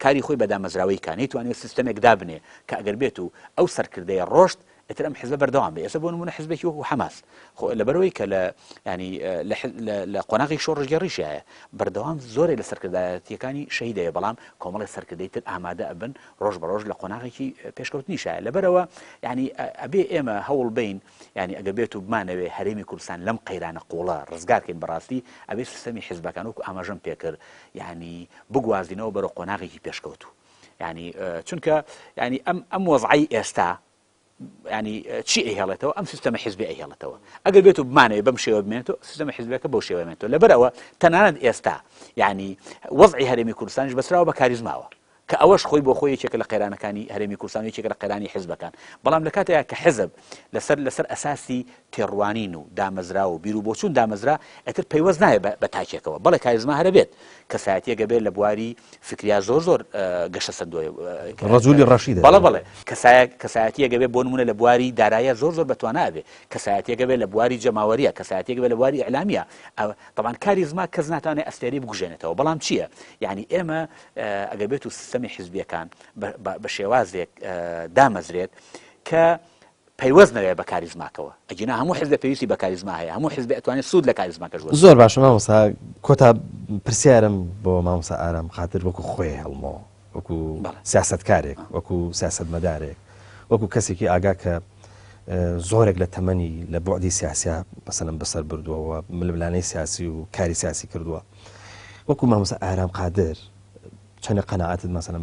کاری خۆی بە دامەزراوەی کا، نەیتوانیوە سیستەمێک دابنێ کە ئەگەر بێت و ئەو سەرکردەیە ڕۆشت ئیتر ئەم حزبە بەردەوام بێ. ئێستا بۆ نمونە حزبێکی وەکو حەماس خۆ لەبەرەوەی کە لە ینی لە قۆناغی شۆڕشگێڕیشایە بەردەوام زۆرێک لە سەرکردایەتیەکانی شەهیدەیە بەڵام کۆمەڵی سەرکردەی تر ئامادە ئەبن ڕۆژ بە ڕۆژ لە قۆناغێکی پێشکەوتنیشایە لەبەرەوە ینی ئەبێ ئێمە هەوڵ بین ینی ئەگە بێت و بمانەوێ هەرێمی کوردستان لەم قەیرانە قوڵە ڕزگارکەین بەڕاستی ئەبێ سیستەمی حزبەکان وەکو ئاماژەم پێکرد ینی بگوازینەوە بەرەو قۆناغێکی پێشکەوتوو ینی چونکە ینی ئەم ئەم وەزعی ئێستا ینی چی ئەیهێڵێتەوە ئەم سیستەمە حزبی ئەیهێڵێتەوە ئەگەر بێت و بمانەوێت بەم شێوە بمێنێتەوە سیستەمە حزبەکە بەو شێوە بمێنێتەوە لەبەرەوە تەنانەت ئێستا ینی وەزعی هەرێمی کوردستانیش بەسراوە بە کاریزماوە کە ئەوەش خۆی بۆ خۆی یەکێکە لە قەیرانەکانی هەرێمی کوردستان و یەکێکە لە قەیرانی حزبەکان بەڵام لە کاتێکا کە حزب لەسەر لەسەر ئەساسی تێڕوانین و دامەزراوە و بیروبۆچوون دامەزرا ئیتر پەیوەست نایە بە تاکێکەوە بەڵێ کاریزما هەرە بێت کەسایەتیەک ئەبێت لە بواری فکریا زۆر زۆر گەشەسەندووە ڕەجولی ڕەشیدە بەڵێ بەڵێ کەسایەتیەک ئەبێت بۆ نمونە لە بواری دارایە زۆر زۆر بەتوانا ئەبێ کەسایەتیەک ئەبێت لە بواری جەماوەریە کەسایەتیەک ئەبێت لە بواری ئیعلامیە تەبعەن کاریزما کەس ناتوانێت ئەستێرەی بکوژێنێتەوە بەڵام چییە یعنی ئێمە ئەگەر بێت و سیستەمی حیزبیەکان بە شێوازێک دامەزرێت کە پەیوەست نەبێت بە کاریزماکەوە ئەگینا هەموو حزبێک پێویستی بە کاریزما هەیە هەموو حزبێک ئەتوانێت سوود لە کاریزماکەش وەربگرێت. زۆر باشە مامۆستا کۆتا پرسیارم بۆ مامۆستا ئارام قادر وەکو خۆی هەڵمەوە وەکو سیاسەتکارێک وەکو سیاسەتمەدارێک وەکو کەسێکی ئاگا کە زۆرێک لە تەمەنی لە بوعدی سیاسیا مەسەلەن بەسەر بردووە و ململانێی سیاسی و کاری سیاسی کردووە وەکو مامۆستا ئارام قادر چەندە قەناعەتت مەسەلەن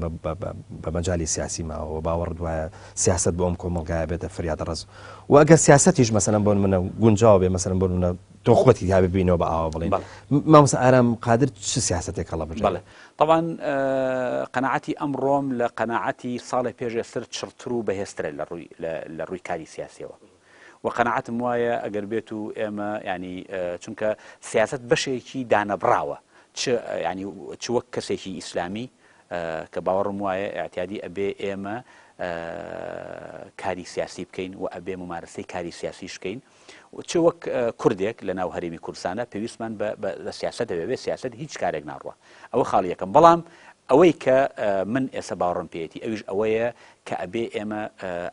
بە مەجالی سیاسی ماوە و باوەڕت وایە سیاسەت بۆ ئەم کۆمەڵگایە بێتە فریادڕەس و ئەگەر سیاسەتیش مەسەلەن بۆ نمونە گونجاو بێ مەسەلەن بۆ نمونە تۆ خۆتی تا ببینەوە بە ئاوا بڵێین مامۆستا ئارام قادر چ سیاسەتێک هەڵەبژێرێ؟ بەڵێ تەبعەن قەناعەتی ئەمڕۆم لە قەناعەتی ساڵێ پێش ئێستر چڕتر و بەهێزترە لە ڕووی لە ڕووی کاری سیاسیەوە و قەناعەتم وایە ئەگەر بێت و ئێمە ینی چونکە سیاست بەشێکی دانەبڕاوە چ ینی چ وەک کەسێکی ئیسلامی کە باوەڕم وایە ئاعتیادی ئەبێ ئێمە کاری سیاسی بکەین و ئەبێ ممارەسەی کاری سیاسیش بکەین چ وەک کوردێک لە ناو هەرێمی کوردستانە پێویستمان بە سیاسەت هەبێ، بێ سیاسەت هیچ کارێک ناڕوا. ئەوە خاڵی یەکەم. بەڵام ئەوەی کە من ئێستا باوەڕم پێیەتی ئەویش ئەوەیە کە ئەبێ ئێمە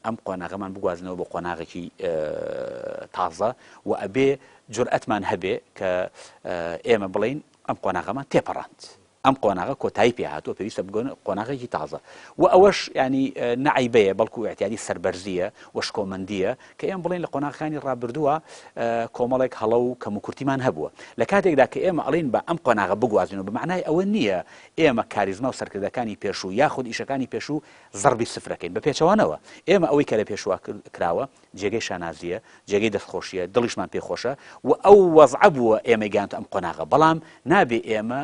ئەم قۆناغەمان بگوازنەوە بۆ قۆناغێکی تازە و ئەبێ جورئەتمان هەبێ کە ئێمە بڵێین ئەم قۆناغەمان تێپەڕاند. ئەم قۆناغە کۆتایی پێ هاتووە پێویستە بگۆنە قۆناغێکی تازە و ئەوەش ینی نە عەیبەیە بەڵکو ئیعتیادی سەربەرزییە و شکۆمەندییە کە ئێمە بڵێین لە قۆناغەکانی ڕابردووە کۆمەڵێک هەڵە و کەموکورتیمان هەبووە لە کاتێکدا کە ئێمە ئەڵێین بە ئەم قۆناغە بگوازینەوە بە مەعنای ئەوە نییە ئێمە کاریزما و سەرکردەکانی پێشوو یاخود ئیشەکانی پێشوو زەڕبی سفرەکەین بە پێچەوانەوە ئێمە ئەوەی کە لە پێشوە کراوە جێگەی شانازییە، جێگەی دەستخۆشییە، دڵیشمان پێی خۆشە و ئەو وەزعە بووە ئێمەی گەیاندتە ئەم قۆناغە، بەڵام نابێ ئێمە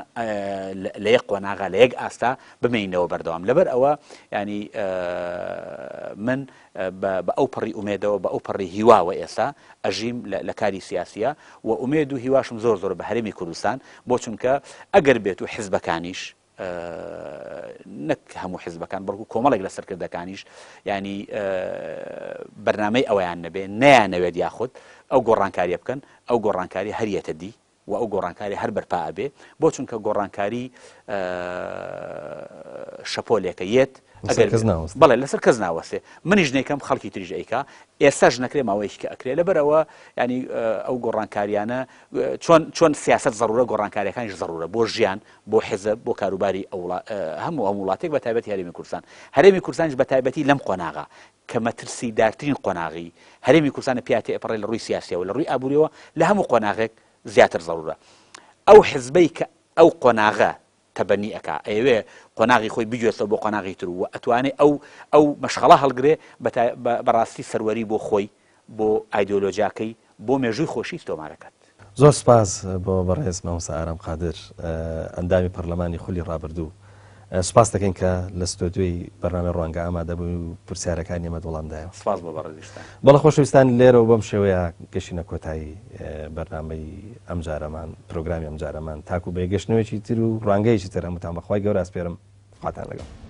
لە یەک قۆناغا، لە یەک ئاستا بمێنینەوە بەردەوام. لەبەر ئەوە یانی من بە ئەوپەڕی ئومێدەوە، بە ئەوپەڕی هیواوە ئێستا ئەژیم لە کاری سیاسییە و ئومێد و هیواشم زۆر زۆرە بە هەرێمی کوردستان، بۆ چونکە ئەگەر بێت و حزبەکانیش، نەک هەموو حزبەکان بەڵکو کۆمەڵێک لە سەرکردەکانیش ینی بەرنمەی ئەویان نەبێ نەیانەوێت یاخود ئەو گۆڕانکاریە بکەن ئەو گۆڕانکاری هەریەتە دی و ئەو گۆڕانکاری هەر بەرپا ئەبێ بۆ چونکە گۆڕانکاری شەپۆلێکە یەت ئەگەر کەس ناوەستێ بەڵێ لەسەر کەس ناوەستێ منیش نەیکەم خەڵکی تریش ئەیکا ئێستاش نەکرێ ماوەیەکی کە ئەکرێ لەبەرەوە ینی ئەو گۆڕانکاریانە چۆن چۆن سیاست زەرورە گۆڕانکاریەکانیش زەرورە بۆ ژیان بۆ حیزب، بۆ کاروباری ئەو هەموو هەموو وڵاتێک بە تایبەتی هەرێمی کوردستان. هەرێمی کوردستانیش بە تایبەتی لەم قۆناغە کە مەترسیدارترین قۆناغی هەرێمی کوردستانە پیا تێئەپەڕێ لە ڕووی سیاسیەوە، لە ڕووی ئابووریەوە لە هەموو قۆناغێک زیاتر زەرورە. ئەو حیزبەی کە ئەو قۆناغە تەبەنی ئەکا، ئەیەوێ قۆناغی خۆی بگوێزتەوە بۆ قۆناغی تر و ئەتوانێ ئەو ئەو مەشخەڵە هەڵگرێ بە ڕاستی سەروەری بۆ خۆی، بۆ ئایدۆلۆجیاکەی، بۆ مێژووی خۆشی تۆمار ئەکات. زۆر سوپاس بۆ بەڕێز مامۆستا ئارام قادر ئەندامی پەرلەمانی خولی ڕابردوو. سوپاست دەکەین کە لە ستۆدیۆی بەرنامەی ڕوانگە ئامادە بووی و پرسیارەکانی ئێمەت وەڵام دایەوە. سوپاس بۆ بەڕێزیشتان. بەڵێ خۆشەویستان لێرەوە بەم شێوەیە گەشتینە کۆتایی بەرنامەی ئەمجارەمان، پرۆگرامی ئەمجارەمان تاکوو بە یەکگەشتنەوەیەکی تر و ڕوانگەیەکی تر هەمووتان بە خوای گەورە ئەسپێرم. خواتان لەگەڵ.